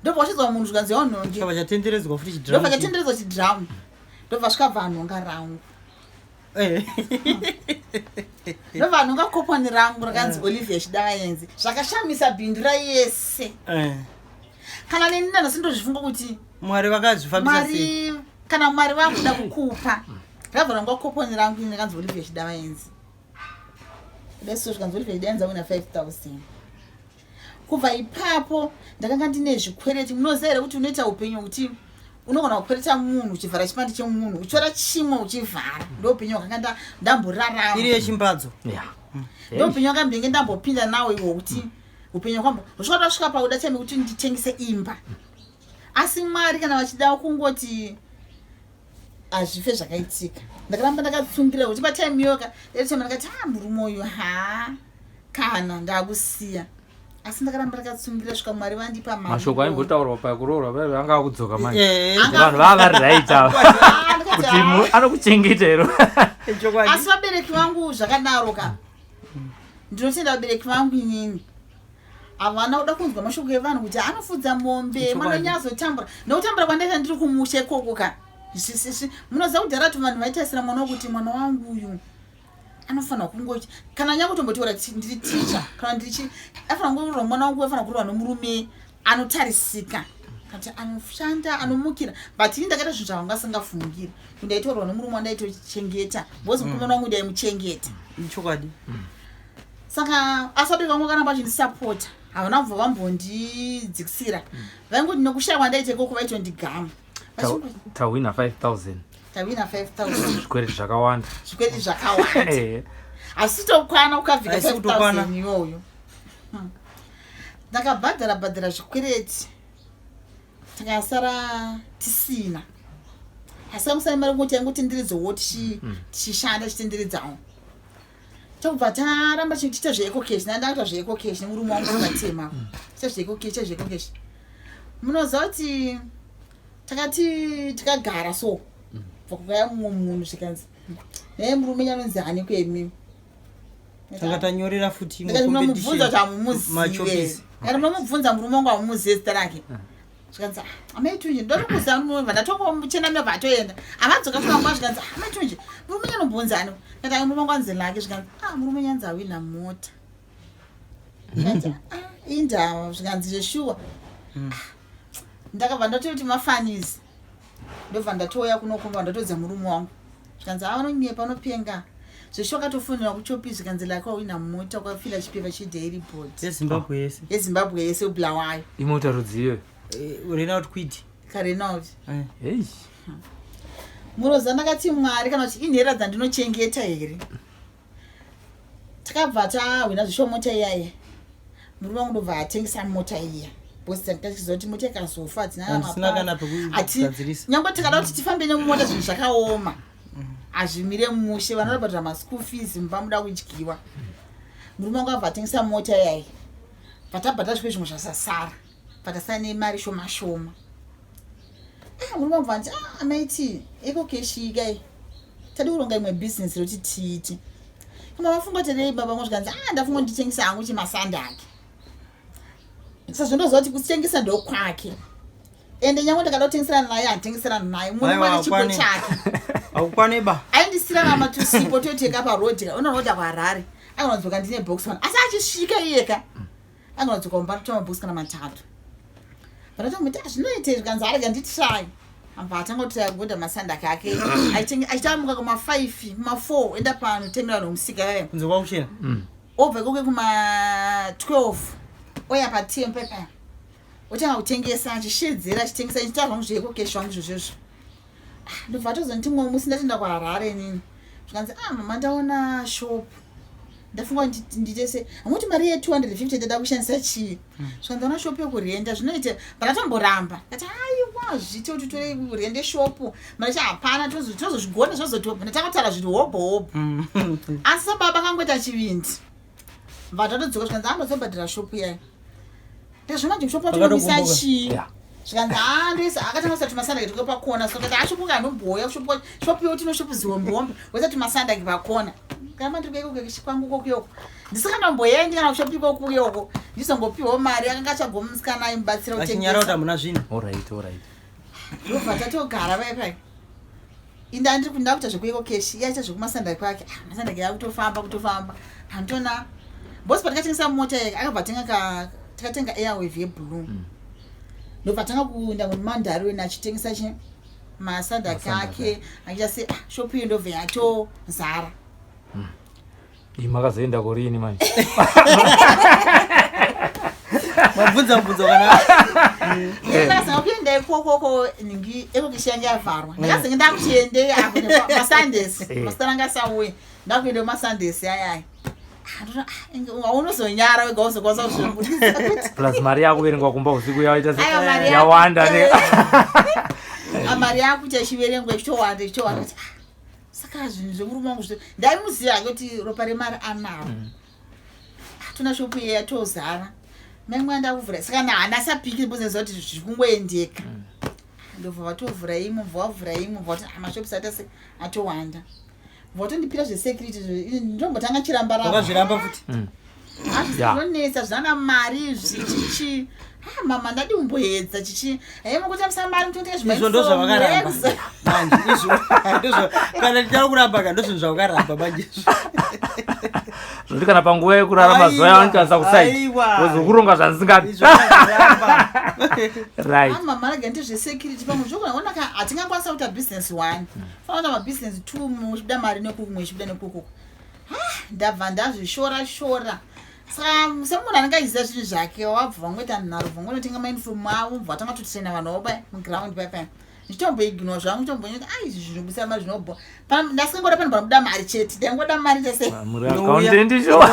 ndobva wachidzwa munhu, zvikanzi yaunhonge. Chava chatenderedzwa futi Ndobva chidhiramu. chatenderedzwa chidhiramu, ndobva svikabva anhonga rangu. Ndobva anhonga koponi rangu rakanzi Olivia Chidavaenzi. Zvakashamisa bhindura yese. Kana neni nanhasi ndozvifunga kuti Mwari vakazvifambisa sei. Mwari, kana Mwari vakuda kukupa, rakabva rangwa koponi rangu ini rakanzi Olivia Chidavaenzi deso, zvikanzi Olivia Chidavaenzi awina 5000. Kubva ipapo ndakanga ndine zvikwereti. Munoziva here kuti unoita upenyu hwekuti unogona kukwereta munhu, uchivhara chipandi chemunhu, uchitora chimwe uchivhara? Ndo upenyu hwakanga ndamborarama. Iri yechimbadzo. Ndo upenyu hwakambenge ndambopinda nawo ihwo, kuti upenyu hwambo husvika tasvika pakuda chame kuti nditengese imba. Asi Mwari kana vachida kungoti hazvife zvakaitika. Ndakaramba ndakatsungira kuti patime yoka daitime ndakati, ha, murume uyu, ha, kana ndakusiya. Asi ndakaramba ndakatsungira svika Mwari vandipa mari. Mashoko aimbotaurwa pakuroorwa paive anga akudzoka manje. Anga Vanhu vava vari right ava Ah, ndikati, kuti "Ah." anokuchengeta ero. Chokwadi. Asi vabereki vangu zvakadaro ka. Ndinotenda vabereki vangu inini, havana kuda kunzwa mashoko evanhu kuti anofudza mombe. Chokwadi. Mwana nyazotambura nokutambura kwandaita ndiri kumusha ikoko ka. Munoziva kudhara kuti vanhu vaitarisira mwana wokuti mwana wangu uyu anofanira kungochi kana nyangotombotiora ndiri ticha kana ndirichi, afanira kungorwa mwana wangu, afanira kurwa nomurume anotarisika kana kuti anoshanda, anomukira. But ini ndakaita zvinhu zvavanga asingafungiri kuti ndaitorwa nomurume wandaitochengeta, because mukomana wangu ndaimuchengeta. Chokwadi. Saka asi vabereki vangu vakaramba vachindisapota, havana kubva vambondidzikisira. Vaingoti nekushaya kwandaita ikoko vaitondigama. Tawina 5000. Tawina 5000. Zvikwereti zvakawanda. Zvikwereti zvakawanda. Asi tokwana ukavhika Haisi kutokwana. 5000 iyoyo. Ndakabhadhara bhadhara zvikwereti, takasara tisina, asi amusana mari kuti yangotenderedzawo, tichishanda tichitenderedzawo, tobva taramba tichiita zveEcoCash. Ndandakuita zveEcoCash nemurume wangu vatema, tiita zveEcoCash, tiita zveEcoCash. Munoziva kuti takati tikagara so, bva kukauya mumwe munhu, zvikanzi, "Naye murume nyanonzi hani kwemi?" Tanga tanyorera futi imwe Ndikati munomubvunza kuti competition. hamumuzive. Machopisi. Ndikati munomubvunza murume wangu, hamumuzive zita rake. Zvikanzi, "Ah, amaitunji ndotokuziva murume." Ndatongomuchena mebva atoenda, avadzoka fika, zvikanzi, "Ah, amaitunji, murume nyanobvunzani?" Ndikati, "Ai, murume wangu anzi lake." Zvikanzi, "Ah, murume nyanzi awina mota." Ndikati, "Ah, indava." Zvikanzi, "Zveshuwa." Ndakabva ndatoti mafanisi, ndobva ndatouya kunokumba, ndatodza murume wangu. Zvikanzi, "Avanonyepa, anopenga zveshuwa." Akatofonera kuchopi, zvikanzi, "Lake wawina mota, kwafila chipepa chedairy board." Yezimbabwe yese. Yezimbabwe yese, Bulawayo. Imota rudzi iyoyo? Renault Kwid. KaRenault. Hei. Muroza, ndakati Mwari, kana kuti inhera dzandinochengeta here? Takabva tahwina zvisho mota iyaya. Murume wangu ndobva atengesa mota iya, because takachiziva kuti mota ikazofa hatina Handisina kana pekugadzirisa. Nyange tikada kuti tifambe nemumota, zvinhu zvakaoma, hazvimire mushe. Vana vanobhadhara maschool fees, mumba muda kudyiwa. Murume wangu abva atengesa mota iyai, bvatabhadhara zvimwe, zvimwe zvasasara, bvatasara nemari shoma shoma. Ah, murume wangu bva nditi, "Ah, amaiti, EcoCash kai, tadi kuronga imwe bhizinesi roti tiite." Kama vafunga terei baba vangu? Zvikanzi, "Ah, ndafunga nditengesa hangu chimasandaki." Sazvo ndoziva kuti kutengesa ndokwake, ende nyange ndakada kutengeserana naye, handitengeserana naye. Murume Aiwa, ane chipo haukwane. chake. Haukwane ba. Aindisira mamatusipo toteka parodhi, unorodha kuHarare, angonodzoka ndine box one. Asi achisvika iyeka angonodzoka kumba totora mabhokisi kana matatu. Pandatombuti zvinoitei? Zvikanzi, "Arega nditry." Abva atanga kutraya kugodha masandaki ake, achitamuka kuma5, kuma4, enda panotemera nomusika yaya. Kunze kwakuchena. Obva ikoko kuma12, oya patempe paya, otanga kutengesa, achishedzera, achitengesa, achiita zvangu zveEcoCash zvangu izvozvozvo. Ah, ndobva atozonditi mumwe musi, ndatoenda kuHarare nini, zvikanzi, "Ah, mama, ndaona shop, ndafunga kuti ndiite se hamuti mari ye250 ndada kushandisa chii." Zvikanzi, "Ndaona shop yekurenda, zvinoita." Ndakatomboramba, ndati, "Aiwa, zviite kuti tore kurende shopu, mari cha hapana, tinozozvigona zvozotobva." Ndatakataura zviri hobho hobho, asi sababa akangoita chivindi, bva tatodzoka. Zvikanzi, "Andozobhadhara shopu yayo." Ndazvona shopu atonomisa Akatokumbuka. chii? Zvikanzi, "Ah, ndoisa." Akatanga kuisa tumasandaki tuke pakona, so kati ashopu kanomboya shopu yoti noshopu zihombe, woisa tumasandaki pakona. Kama ndiri kuiko kwangu kokuyoko, ndisinganomboendi kana kushopu ikokuyoko, ndizongopiwawo mari akanga atsvagwa musikana aimubatsira Achinyara kuti kutengesa. hamuna zvinhu. Alright. Ndobva tatogara vai pai, inda ndiri kunda kuita zvekuEcoCash, iye aita zvekumasandaki kwake. Ah, masandaki akutofamba, kutofamba handitona bosi. Patikatengesa mota yake, akabva atenga ka, tikatenga Airwave yeblue. Ndobva tanga kuenda mumandarweni achitengesa chi masandaki Masandaki. ake, achiita se, ah, shopu iyo ndobva yatozara. Ii, makazoenda kurini manje? Mabvunza mubvunzo kana. Ndakazanga kuenda ikokoko, ningi EcoCash yange yavharwa. Ndakazenge ndakuchiendei apo masundays. Masitana anga asauye, ndakuenda masundays ayaya. Haunozonyara wega uzokwanisa kuzvibudisa kuti Plus mari yakuverengwa kumba usiku yaita Aiwa, mari yawanda ne. Ah, mari yakuita ichiverengwa, ichitowanda, ichitowanda, kuti, ah, saka zvinhu zvemurume wangu zvito ndaimuziva hake kuti ropa remari anaro. Ah, tona shopu iye yatozara, maimwe andakuvhura, saka nahana sapiki boziva kuti zviri kungoendeka. Ndobva vatovhura imwe, bva vavhura imwe, bva vati, ah, mashops aita se atowanda. Votondipira zvesecurity ndombotanga chiramba ramba. Wakazviramba futi. Hazvinonetsa zvana mari izvi chichi. Ah, mama ndadi umboedza chichi. Hey mukutambisa mari mutotenga zvima. Izvo ndozvavakaramba. Manje izvo ndozvo kana ndichada kuramba ka ndozvinhu zvavakaramba manje izvo. Zvoti kana panguva yekurara mazuva yavanotasa kusaidi. Wozokuronga zvandisingadi. Right. Ah, mama rega ndizve security pamwe zvokona ona ka hatingakwanisa kuita business one. Fana kuita mabusiness two mumwe uchibuda mari nekuku uchibuda nekuku. Ndabva ndazvishora shora. Saka semunhu anenge achiziva zvinhu zvake wabva vangoita nharo vangonotenga mauniform avo bva vatanga kutotraina vanhu vavo paya muground paya paya. Ndichitomboignore zvangu ndichitombonyoti ai izvi zvinobudisa mari zvinobho. Ndasingangoda panhu panobuda mari chete. Ndaingoda mari chese. Muri accountant shuwa.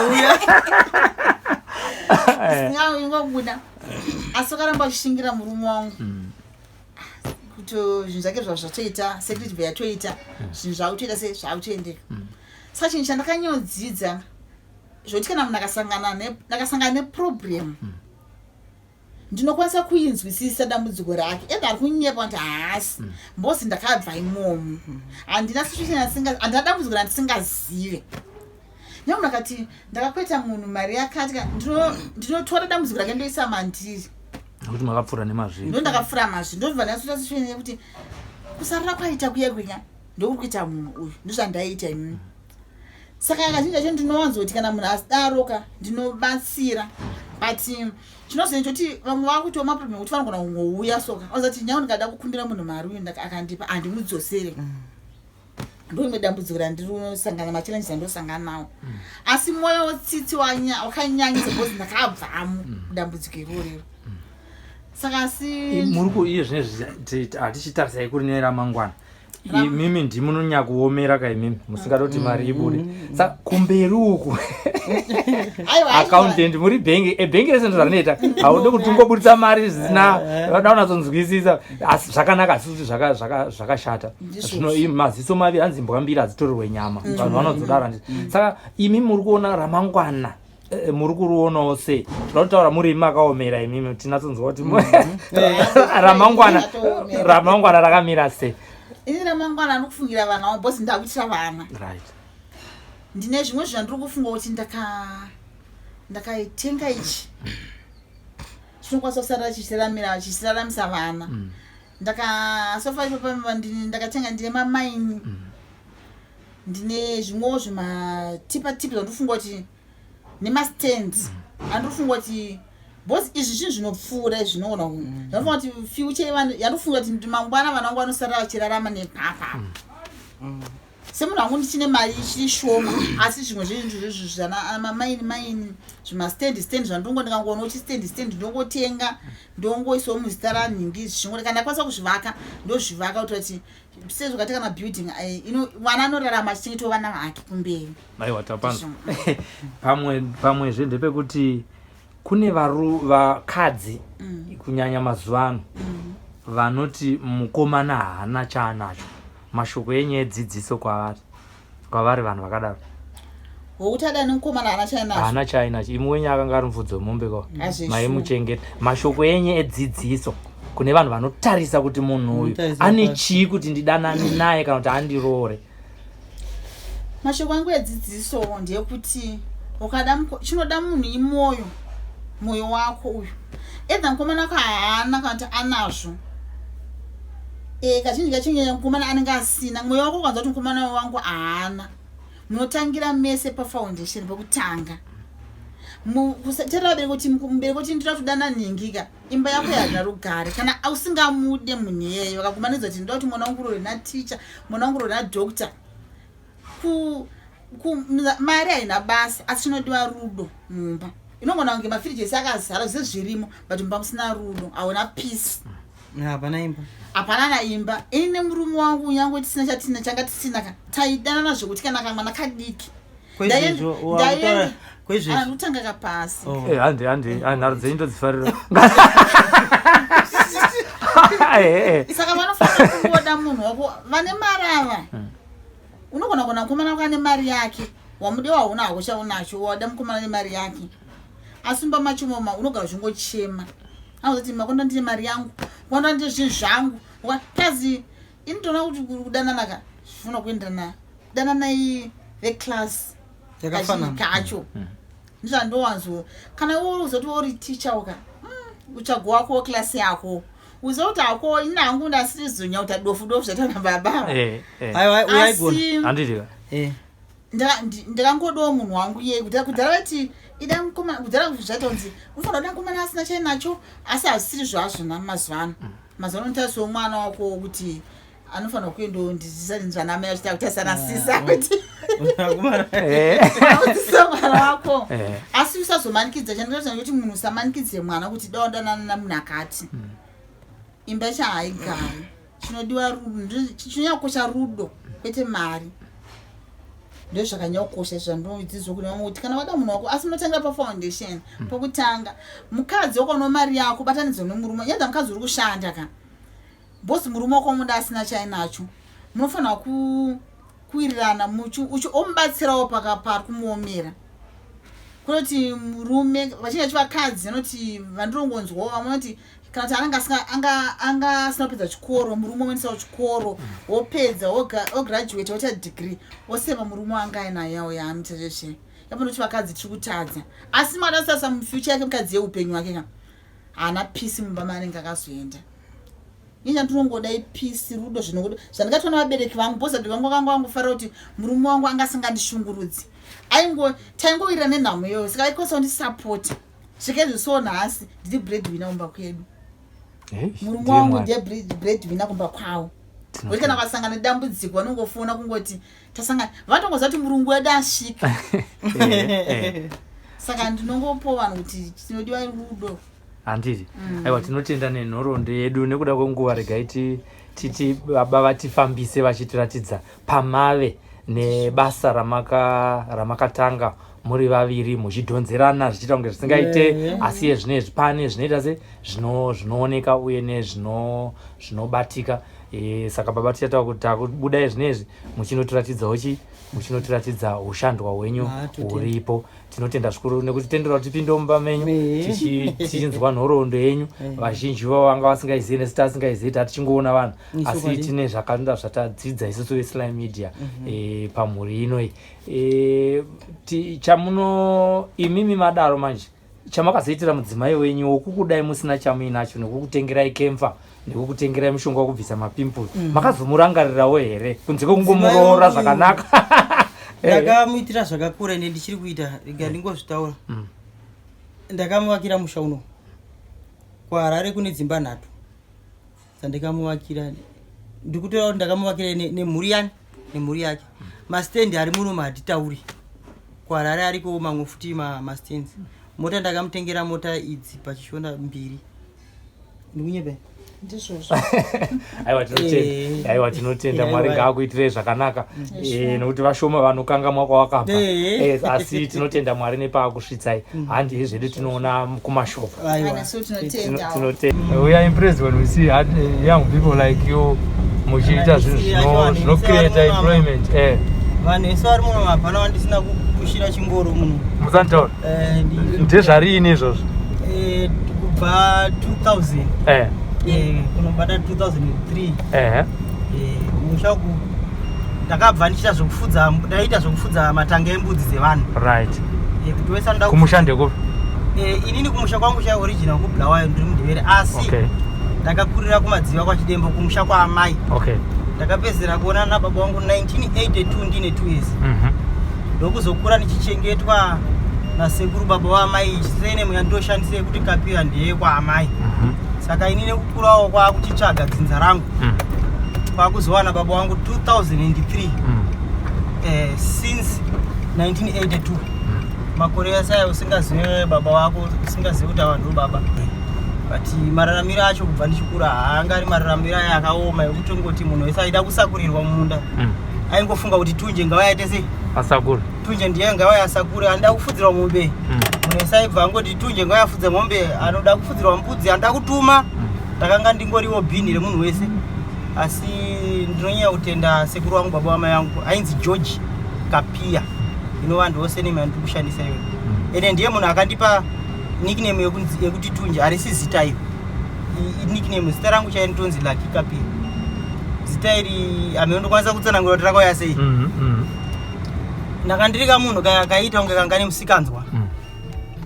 Singangobuda. Asi wakaramba uchishingira murume wangu. Kuti zvinhu zvake zvava zvatoita security bva yatoita zvinhu zvakutoita se zvakutoendeka. Saka chinhu chandakanyodzidza zvekuti kana munhu akasangana neproblem ndinokwanisa kuinzwisisa dambudziko rake either ari kunyepa kuti haasi mbozi ndakabva imomo handina situation handina dambudziko randisingazive. Nyamunhu akati ndakakweta munhu mari yakati ndinotora dambudziko rake ndoisa mandiri. Nekuti makapfuura nemazviri. Ndo ndakapfuura mazviri ndobva ndasoita situation yekuti kusarira kwaita kuya kuya ndokuri kuita munhu uyu ndozvandaiita inini. Saka kazhinji kacho ndinowanzoti kana munhu asidaroka ndinobatsira but chinozoita kuti vamwe vakuitawo maproblem ekuti vanogona kungouya soka ozati nyange ndikada kukumbira munhu mari uyu akandipa handimudzosere. Ndoimwe dambudziko randinosangana machallenges andosangana nawo. Asi mwoyo wetsitsi wakanyanyisa because ndakabvamo dambudziko irorero. Saka asi Muri ku iye zvinezvi hatichitarisai kuri neramangwana. Imimi ndimi munonyanya kuomera ka imimi musingatoti mari ibude. Saka kumberi uku accountant muri bhengi, bhengi rese ndozvarinoita. Haudi kuti ungoburitsa mari zvisina vada kunatsonzwisisa. Asi zvakanaka asi kuti zvakashata. Zvino maziso maviri hanzi imbwa mbiri hadzitorerwe nyama. Vanhu vanozodaro handiti. Saka imi muri kuona ramangwana muri kurionawo sei? Tinoda kutaura muri imi makaomera imimi tinatsonzwa kuti ramangwana rakamira sei? Ini ramangwana anokufungira vana vangu because ndakuitira vana. Ndine zvimwe zvandiri kufunga kuti ndakaitenga ichi chinokwanisa kusarira chichiraramisa vana. Ndakasofa ipapo ndakatenga ndine mamaini. Ndine zvimwewo zvimatipa tipa zvandifunga kuti nemastands andifunga kuti because izvi zvinhu zvinopfuura izvi zvinoona ku zvanofunga kuti future yevanhu yandifunga kuti mangwana vana vangu vanosarira vachirarama nepapa. Semunhu wangu ndichine mari ichiri shoma asi zvimwe zvinhu izvozvo zvana mamaini maini zvimastand stand zvandinongo ndikangoona kuti stand stand ndongotenga ndongoisawo muzita ranhingi zvichingori kana ndakwanisa kuzvivaka ndozvivaka kuti sezvo kaita kana building ino mwana anorarama achichengetawo vana vake kumberi. Aiwa tapanzwa. Pamwezve ndepekuti kune vakadzi kunyanya mazuva ano vanoti mukomana haana chaanacho. Mashoko enyu edzidziso kwavari vanhu vakadaro. Wokuti adani mukomana haana chaanacho. Haana chaanacho. Imwe wenyu akanga ari mufudzi wemombe ko. Azvishuwa. Maimuchengeta. Mashoko enyu edzidziso kune vanhu vanotarisa kuti munhu uyu Vanotarisa ane pasi. chii kuti ndidanane naye kana kuti andiroore. Mashoko angu edzidziso ndeyekuti ukada chinoda munhu imoyo, moyo wako uyu. Either mukomana wako haana kana kuti anazvo. Kazhinji kacho nyaya mukomana anenge asina. Moyo wako ukanzwa kuti mukomana wangu haana. Munotangira mese pafoundation pekutanga. Kusateerera vabereki kuti mubereki kuti ndinoda kudana nhingi ka. Imba yako yarina rugare. Kana usingamude munhu iyeyo, vakakumanidza kuti ndinoda kuti mwana wangu urore naticha, mwana wangu urore nadoctor. Mari haina basa, asi chinodiwa rudo mumba. Inogona kunge mafiriji ese akazara zvese zvirimo, but mumba musina rudo, hauna peace. Hapana imba. Hapana na imba. Ini nemurume wangu nyange tisina chatina changa tisina ka. Taidanana zvekuti kana kamwana kadiki. Kwezvezvo, wakutaura kwezvezvo. Anotanga kapasi. Oh. Handi, handi, handi, nharo dzenyu ndodzifarira. Saka vanofanira kungoda munhu wako vane mari ava. Unogona kuona mukomana wako ane mari yake. Wamudiwa hauna hako chaunacho, wada mukomana nemari yake. Asi mumba macho moma unogara uchingochema. Anozoti makonda ndine mari yangu, makonda ndine zvinhu zvangu. Kazi ini ndoona kuti kudanana ka zvinofanira kuenderana Dananai veclass Yakafanana. kazhinji kacho. Ndizvandowanzo kana iwe uzoti uri ticha uka utsvago wako weclass yako, uziva kuti hako ini hangu ndasirizonya kuti dofu dofu zvaita nababa. Aiwa, uyaigona. Asi Handiti ka? Eh. Ndakangodawo munhu wangu iye. Kudhara vati ida mukomana, kudhara zvaita kunzi unofanira kuda mukomana asina chainacho, asi hazvisiri zvazvona mazuva ano. Mazuva ano unotarisawo mwana wako kuti anofanira kuendawo ndizvanamai vachita kutarisana sisa kuti Akomana. Udzidzisa mwana wako. Asi usazomanikidza. Chandinoita kuti munhu usamanikidze mwana kuti da wadanana namunhu akati imba chahaigari. Chinodiwa rudo, chinonyanya rudo, kwete mari. Ndo zvakanyanya kukosha zvandinodzidzwa kune vamwe, kuti kana wada munhu wako, asi munotangira pafoundation. Pokutanga mukadzi wakaonawo mari yako, batanidzwa nemurume. Yadza mukadzi uri kushanda ka bhosi, murume wako muda asina chainacho, munofanira kuwirirana omubatsirawo pari kumuomera. Kunoti murume vachinge vachi vakadzi vanoti vandirongonzwawo vamwe vanoti kana kuti anenge anga asina kupedza chikoro, murume omuendesawo chikoro, wopedza, wograduate, woita degree, oseva murume wanga ainayewo yaanoita zveshe. Yapanoti vakadzi tiri kutadza, asi madasasa mufuture yake mukadzi yeupenyu wake ka haana peace mumba maanenge akazoenda. Inya ndinongoda ipeace, rudo, zvinongoda zvandikatoona vabereki vangu, bhozi vabereki vangu vakanga vangofarira kuti murume wangu anga asingandishungurudzi, aingo taingowirira nenhamo iyoyo, saka aikwanisa kundisapota svika so nhasi ndiri breadwinner kumba kwedu. Murume Ndiye wangu Mwari. ndiye breadwinner kumba kwavo. Kuti kana vakasangana nedambudziko vanongofona kungoti tasangana, vatongoziva kuti murungu wedu asvika. Saka ndinongopo vanhu kuti tinodiwa rudo. Handiti? Aiwa, tinotenda nenhoroondo yedu. Nekuda kwenguva, regai titi baba vatifambise vachitiratidza pamave nebasa ramakatanga muri vaviri muchidhonzerana zvichiita kunge zvisingaite. Asi iye zvinezvi pane zvinoita se zvinooneka uye nezvinobatika. Saka baba, tichataura kuti takubudai zvinezvi muchinotiratidzawo chi muchinotiratidza ushandwa hwenyu Ah, totenda. huripo. Tinotenda zvikuru nekutitendera kuti tipinde mumba menyu tichinzwa nhoroondo yenyu. Vazhinji vavo vanga vasingaizivi, nesu tasingaizivi, tatichingoona vanhu. Isu Asi kwadi. tine zvakawanda zvatadzidza isusu veSly Media pamhuri inoi. Chamuno imimi madaro manje, chamakazoitira mudzimai wenyu wokukudai musina chamuinacho, nekukutengerai camphor, nekukutengerai mushonga wekubvisa mapimples, makazomurangarirawo here kunze kwekungomuroora Mudzimai wangu- zvakanaka? Ndakamuitira zvakakura, ende ndichiri kuita. Rega ndingozvitaura. Ndakamuvakira musha uno kuHarare, kune dzimba nhatu dzandikamuvakira. Ndikutora kuti ndakamuvakira nemhuri yani, nemhuri yake. Mastendi ari muno mahatitauri, kuHarare ariko mamwe futi mastands. Mota, ndakamutengera mota idzi pachishona mbiri. Ndikunyepe? Ndizvozvo. Aiwa, tinotenda. Aiwa, tinotenda. Mwari ngaakuitirei zvakanaka. Nekuti vashoma vanokangamwa kwawakabva. Asi tinotenda Mwari nepaakusvitsai. Handi zvedu tinoona kumashoko. Aiwa. Anasu tinotenda. Tinotenda. We are impressed when we see young people like you muchiita zvinhu zvinocreata employment. Vanhu vese vari muno hapana wandisina kupushira chingoro muno. Musantaura. Ndezvariini izvozvo? Kubva 2000 kunobata 2003. Musha uku ndakabva ndichiita zvekufudza, ndaiita zvekufudza matanga embudzi dzevanhu. Kuti wese anoda Kumusha ndekupi? Inini kumusha kwangu cha original kuBulawayo, ndiri muNdevere, asi ndakakurira kuMadziva kwaChidembo, kumusha kwaamai. Ndakapedzera kuonana nababa vangu 1982 ndine 2 years. Ndokuzokura ndichichengetwa nasekuru baba vaamai. Surname yandoshandisa yekuti Kapira ndeyekwaamai. Saka ini nekukurawo kwakuchitsvaga dzinza rangu, kwakuzowana baba vangu 2003. Since 1982, makore ese aya usingazive baba vako, usingazivi kuti ava ndo baba. But mararamiro acho kubva ndichikura haanga ari mararamiro aya akaoma ekutongoti munhu wese aida kusakurirwa mumunda aingofunga kuti Tunje ngava yaite sei. Asakura. Tunje ndiye ngava yasakure. Anoda kufudzirwa mombe, munhu wese aibva angoti Tunje ngava yafudze mombe. Anoda kufudzirwa mbudzi, anoda kutuma. Ndakanga ndingoriwo bhini remunhu wese. Asi ndinonyanya kutenda sekuru wangu, baba wamai vangu, ainzi George Kapia, inova ndiwo surname yandiri kushandisa iyoyo. Ende ndiye munhu akandipa nickname yekuti Tunje. Harisi zita iro, nickname. Zita rangu chai nditonzi Lucky Kapia. Zita iri hameno ndokwanisa kutsanangura kuti rakauya sei. Ndanga ndiri kamunhu kaya kaita kunge kanga nemusikanzwa.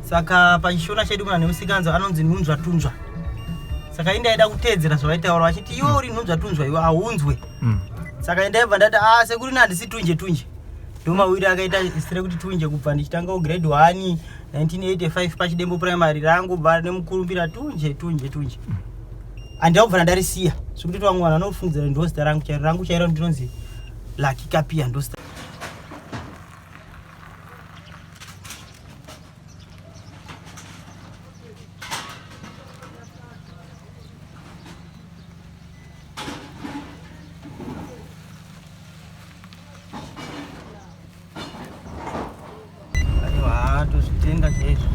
Saka pachishona chedu munhu ane musikanzwa anonzi nhunzva tunzva. Saka ini ndaida kuteedzera zvavaitaura vachiti iwe uri nhunzva tunzva iwe haunzwe. Saka ini ndaibva ndati ah sekuru ini handisi tunje tunje. Ndomawiri akaita zita rekuti tunje kubva ndichitanga kugrade 1 1985 pachidembo primary rangu bva nemukurumbira tunje tunje tunje. Handina kubva ndarisiya zvekuti vamwe vanhu vanofungidzira kuti ndozita rangu chairo rangu chairo ndinonzi Lucky Kapiya ndozita. Aiwa, tozvitenda chaizvo.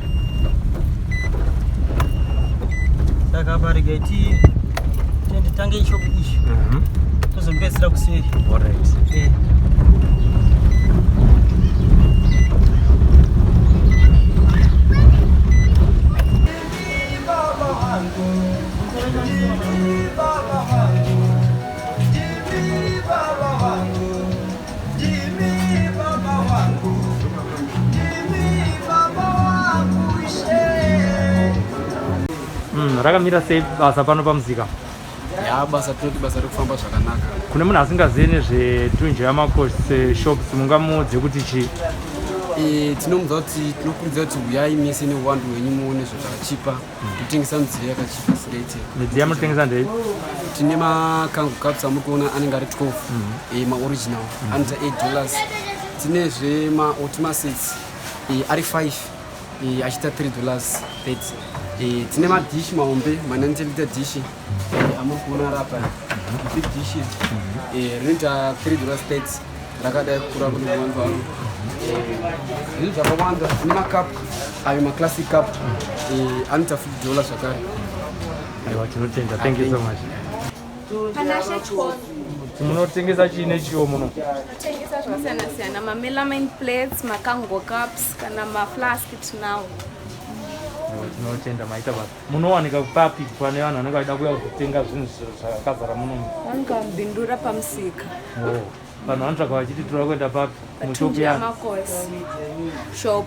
Saka apa regai tiende tange ishopu iyi tozopedzisira kuseri. Alright. Eh. Rakamira sei basa pano pamusika? Ya, basa tinoti basa rikufamba zvakanaka. Kune munhu asingazivi nezvetunje yamakosi shops, mungamuudze kuti chii? Tinomuudza kuti tinokurudzira kuti huyai mese neuwandu hwenyu muone zvinhu zvakachipa. Totengesa midziyo yakachipa singaite. Midziyo yamunotengesa ndei? Tine makango cups amuri kuona anenge ari 12, maoriginal anoita $8. Tinezve maotimasets ari 5, achiita $3 30. Tine madhishi mahombe, ma90 liter dishi, amuri kuona ari apa, big dishes, rinoita $3 30, rakadai kukura kune kuwandu waro. Zvinhu zvakawanda. Tine makapu ayo, maclassic cup, anoita $50 zvakare. Aiwa, tinotenda, thank you so much. Panashe Chikoro. Munotengesa chii nechiwo muno? Tengesa zvakasiyana siyana, mamelamine plates, makango cups kana maflask tinawo. Aiwa, tinotenda, maita basa. Munowanika papi pane vanhu vanenge vachida kuuya kuzotenga zvinhu zvakazara muno? Vanenge vamubindura pamusika. Oh, vanhu vanotsvaga vachiti toda kuenda papi mushopu? Patunji Yani Amakosi shop.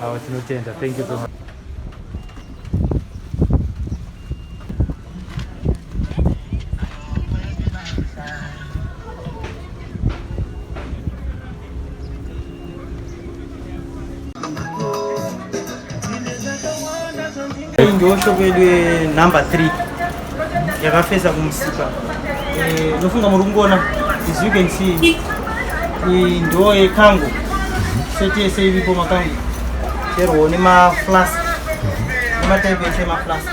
Aiwa, tinotenda, thank you so much. Iyi ndiyo shop yedu yenumber 3 yakafesa kumusika. Ndofunga muri kungoona, as you can see, iyi ndo yekango set yese iripo, makango chero nemaflask, nematype ese emaflask,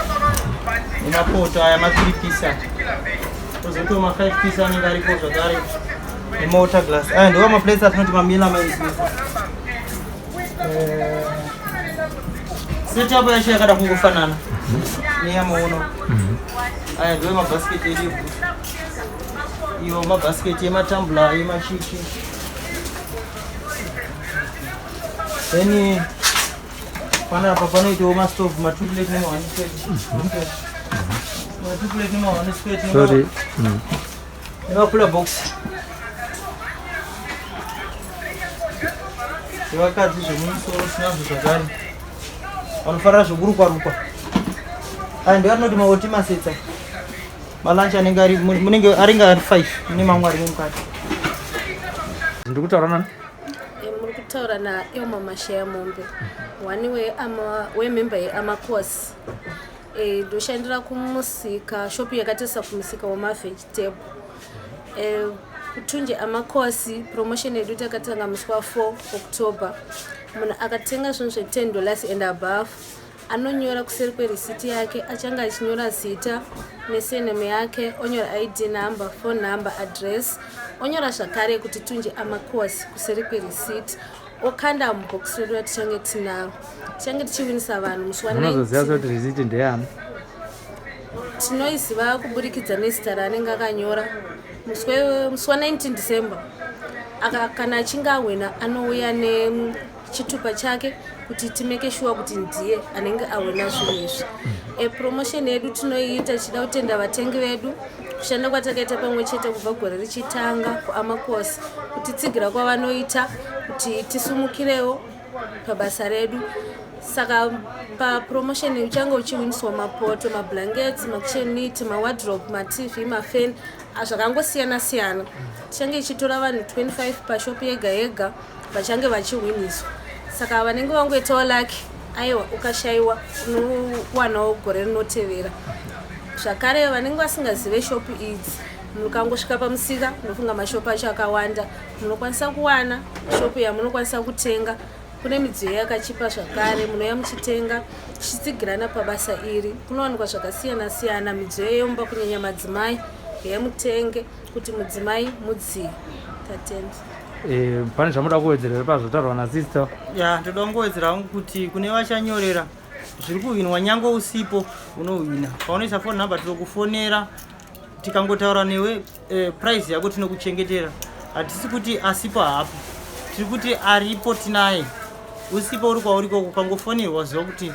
nemapoto aya ma3 piece aya, kozoitawo ma5 piece anenge aripo zvakare, nemawater glass aya. Ndiwo maplates atinoti mamelamines. Setup yacho yakada kungofanana neyamaono. Aya ndiwo mabhasiketi edu ebhuku, iwo mabhasiketi ematambula, emachichi. Then panapa panoitawo mastove, ma2 plate nema1 plate, ma2 plate nema1 plate. Sorry. Nemacooler box zvevakadzi, zvemumusoro tinazvo zvakare, vanofarira zvokurukwa-rukwa. Aya ndiwo atinoti maoti masetsa, malunch anenge ari munenge aringe ari 5, mune mamwe arimo mukati. Ndiri kutaura nani? Muri kutaura naElma Mashaya Mombe, one wemember yeAmakosi. Ndoshandira kumusika, shopu yakatarisa kumusika wemavegetable. Kutunje Amakosi, promotion yedu takatanga musi wa4 October. Munhu akatenga zvinhu zve$10 and above anonyora kuseri kwerisiti yake, achange achinyora zita nesurname yake, onyora ID number, phone number, address, onyora zvakare kuti Tunje Amakosi kuseri kwerisiti, okanda mubhokisi redu ratichange tinaro. Tichange tichiwinisa vanhu musi wa Munozoziva 19. kuti risiti ndeyani? Tinoiziva kuburikidza nezita raanenge akanyora. Musi wa19 December, kana achinge ahwina, anouya nechitupa chake kuti timake sure kuti ndiye anenge ahwina zvinhu izvi. Promotion yedu tinoiita tichida kutenda vatengi vedu, kushanda kwatakaita pamwe chete kubva gore richitanga kuAmakosi, kutitsigira kwavanoita. kuti tisumukirewo pabasa redu. Saka papromotion uchange uchiwiniswa mapoto, mablankets, makitchen neat, mawardrobe, matv, mafan, zvakangosiyana siyana. Tichange ichitora vanhu 25 pashop yega yega vachange vachihwiniswa. Saka vanenge vangoitawo lucky, aiwa, ukashayiwa unowanawo gore rinotevera. Zvakare vanenge vasingazive shopu idzi, mukangosvika pamusika, ndofunga mashopu acho akawanda, munokwanisa kuwana shopu yamunokwanisa kutenga. Kune midziyo yakachipa zvakare, munouya muchitenga tichitsigirana pabasa iri. Kunowanikwa zvakasiyana siyana, midziyo yemumba, kunyanya madzimai, yemutenge kuti mudzimai mudziyo. Tatenda. Pane zvamuda kuwedzera here pazvotaurwa nasister? Ya, ndoda kungowedzera hangu kuti kune vachanyorera, zviri kuhwinwa nyange usipo unohwina. Paunoisa phone number tinokufonera, tikangotaura newe price yako tinokuchengetera. Hatisi kuti asipo hapo, tiri kuti aripo tinaye, usipo uri kwauri koko ukangofonerwa ziva kuti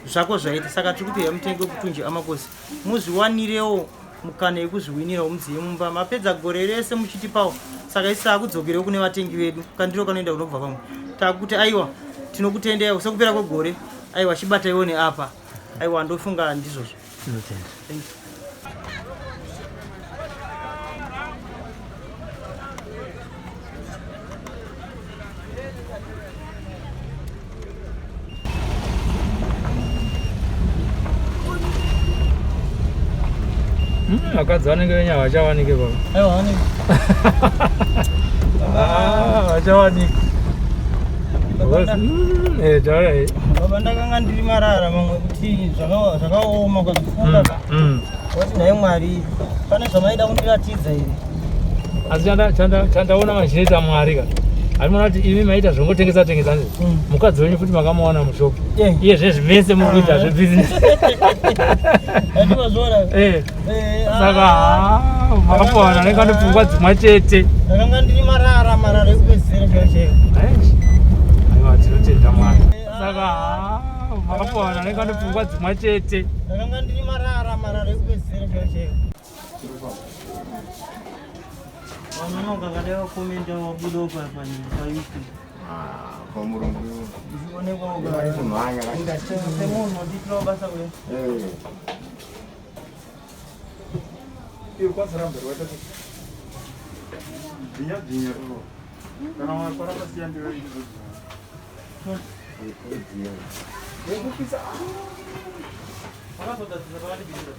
zvako zvaita. Saka tiri kuti yamutenge kutunji amakosi, muzviwanirewo mukana yekuzviwinirawo mudziyo mumba. Mapedza gore rese muchitipawo, saka isi taakudzokerewo kune vatengi vedu. Kandiro kanoenda kunobva pamwe, takuti aiwa, tinokutendeiwo sekupera kwegore, aiwa, chibataiwo neapa. Aiwa, ndofunga ndizvozvo. Tinotenda. Thank you. Vakadzi vanenge venya vachawanike baba. Aiwa, vanenge. Ah, vachawanika. Taura. Baba, ndakanga ndiri marara mamwe kuti zvakaoma ukazvifunga ka. Wati nhai Mwari, pane zvamaida kundiratidza here? Asi chandaona machinoita Mwari ka, handiona kuti imi maita zvongotengesa tengesa nje. Mukadzi wenyu futi makamuwana mushopu. Iye zvezvi mese muri kuita zvebhizinesi. Andivazviona. Saka makapuwa vanhu vanenge vane pfungwa dzimwe chete. Ndakanga ndiri marara marara ekupedzisira chaiyo chaiyo. Aiwa, tinotenda Mwari. Saka makapuwa vanhu vanenge vane pfungwa dzimwe chete. Ndakanga ndiri marara marara ekupedzisira chaiyo chaiyo. Vanhu vanonga vakomenda wabudawo paYouTube. Pamurungu. Zvichionekwawo kumhanya semunhu watiitirawo basa uya. Iwe kwazoramba rwaita dzinya dzinya ruro kana waparamba siya ndiwe ichizodzinya. Wekupisa. Wakazogadzirisa pakati bhindura.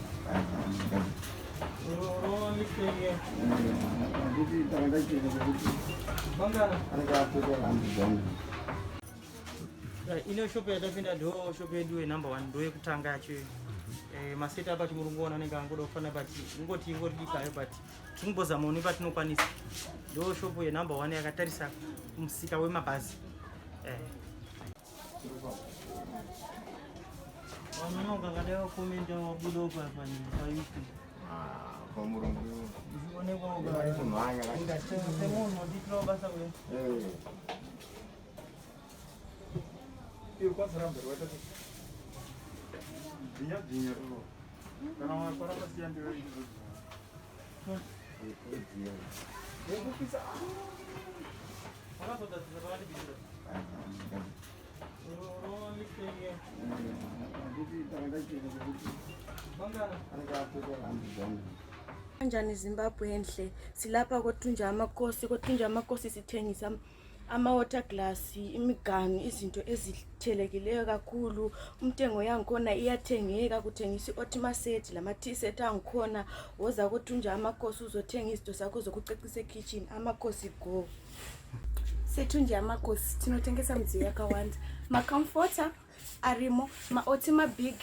Rova mistake. Bangana. Ino shop yatapinda ndo shop yedu yenumber one, ndo yekutanga yacho. Maseti apa chimurunguona anenge angoda kufana, but ingoti ingori dikayo, but tingozamawo nepatinokwanisa. Ndo shop yenumber one yakatarisa musika wemabhazi. Vanhu vanonga kadai vakomenda wabudawo paYouTube. Pamurungu. Zvichionekwawo kumhanya semunhu watiitirawo basa uya. Iwe kwazoramba rwaita dzinya dzinya ruro kana waparamba siya ndiwe ichizodzinya. Wekupisa. Wakazogadzirisa pakati bhindura. Rova mistake. Bangana. Kanjani Zimbabwe enhle, silapha koThunja Amakhosi. KoThunja Amakhosi sithengisa ama-water glass, imiganu, izinto ezithelekileyo kakhulu. Umtengo yangikhona iyathengeka. Kuthengisa i-otima set lama-tea set angikhona. Woza koThunja Amakhosi uzothenga izinto zakho zokucecisa ekitchen. Amakhosi go! SeThunja Amakhosi tinotengesa midziyo yakawanda, macomforter arimo, maotima big,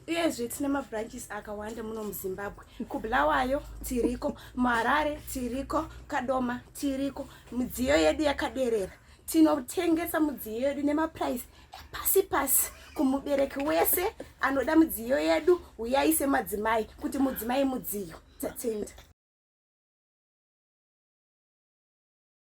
uyezve tine mabranches akawanda muno muZimbabwe. KuBulawayo tiriko, muHarare tiriko, Kadoma tiriko. Midziyo yedu yakaderera. Tinotengesa midziyo yedu nemaprice epasi pasi. Kumubereki wese anoda midziyo yedu, uyai semadzimai, kuti mudzimai mudziyo. Tatenda.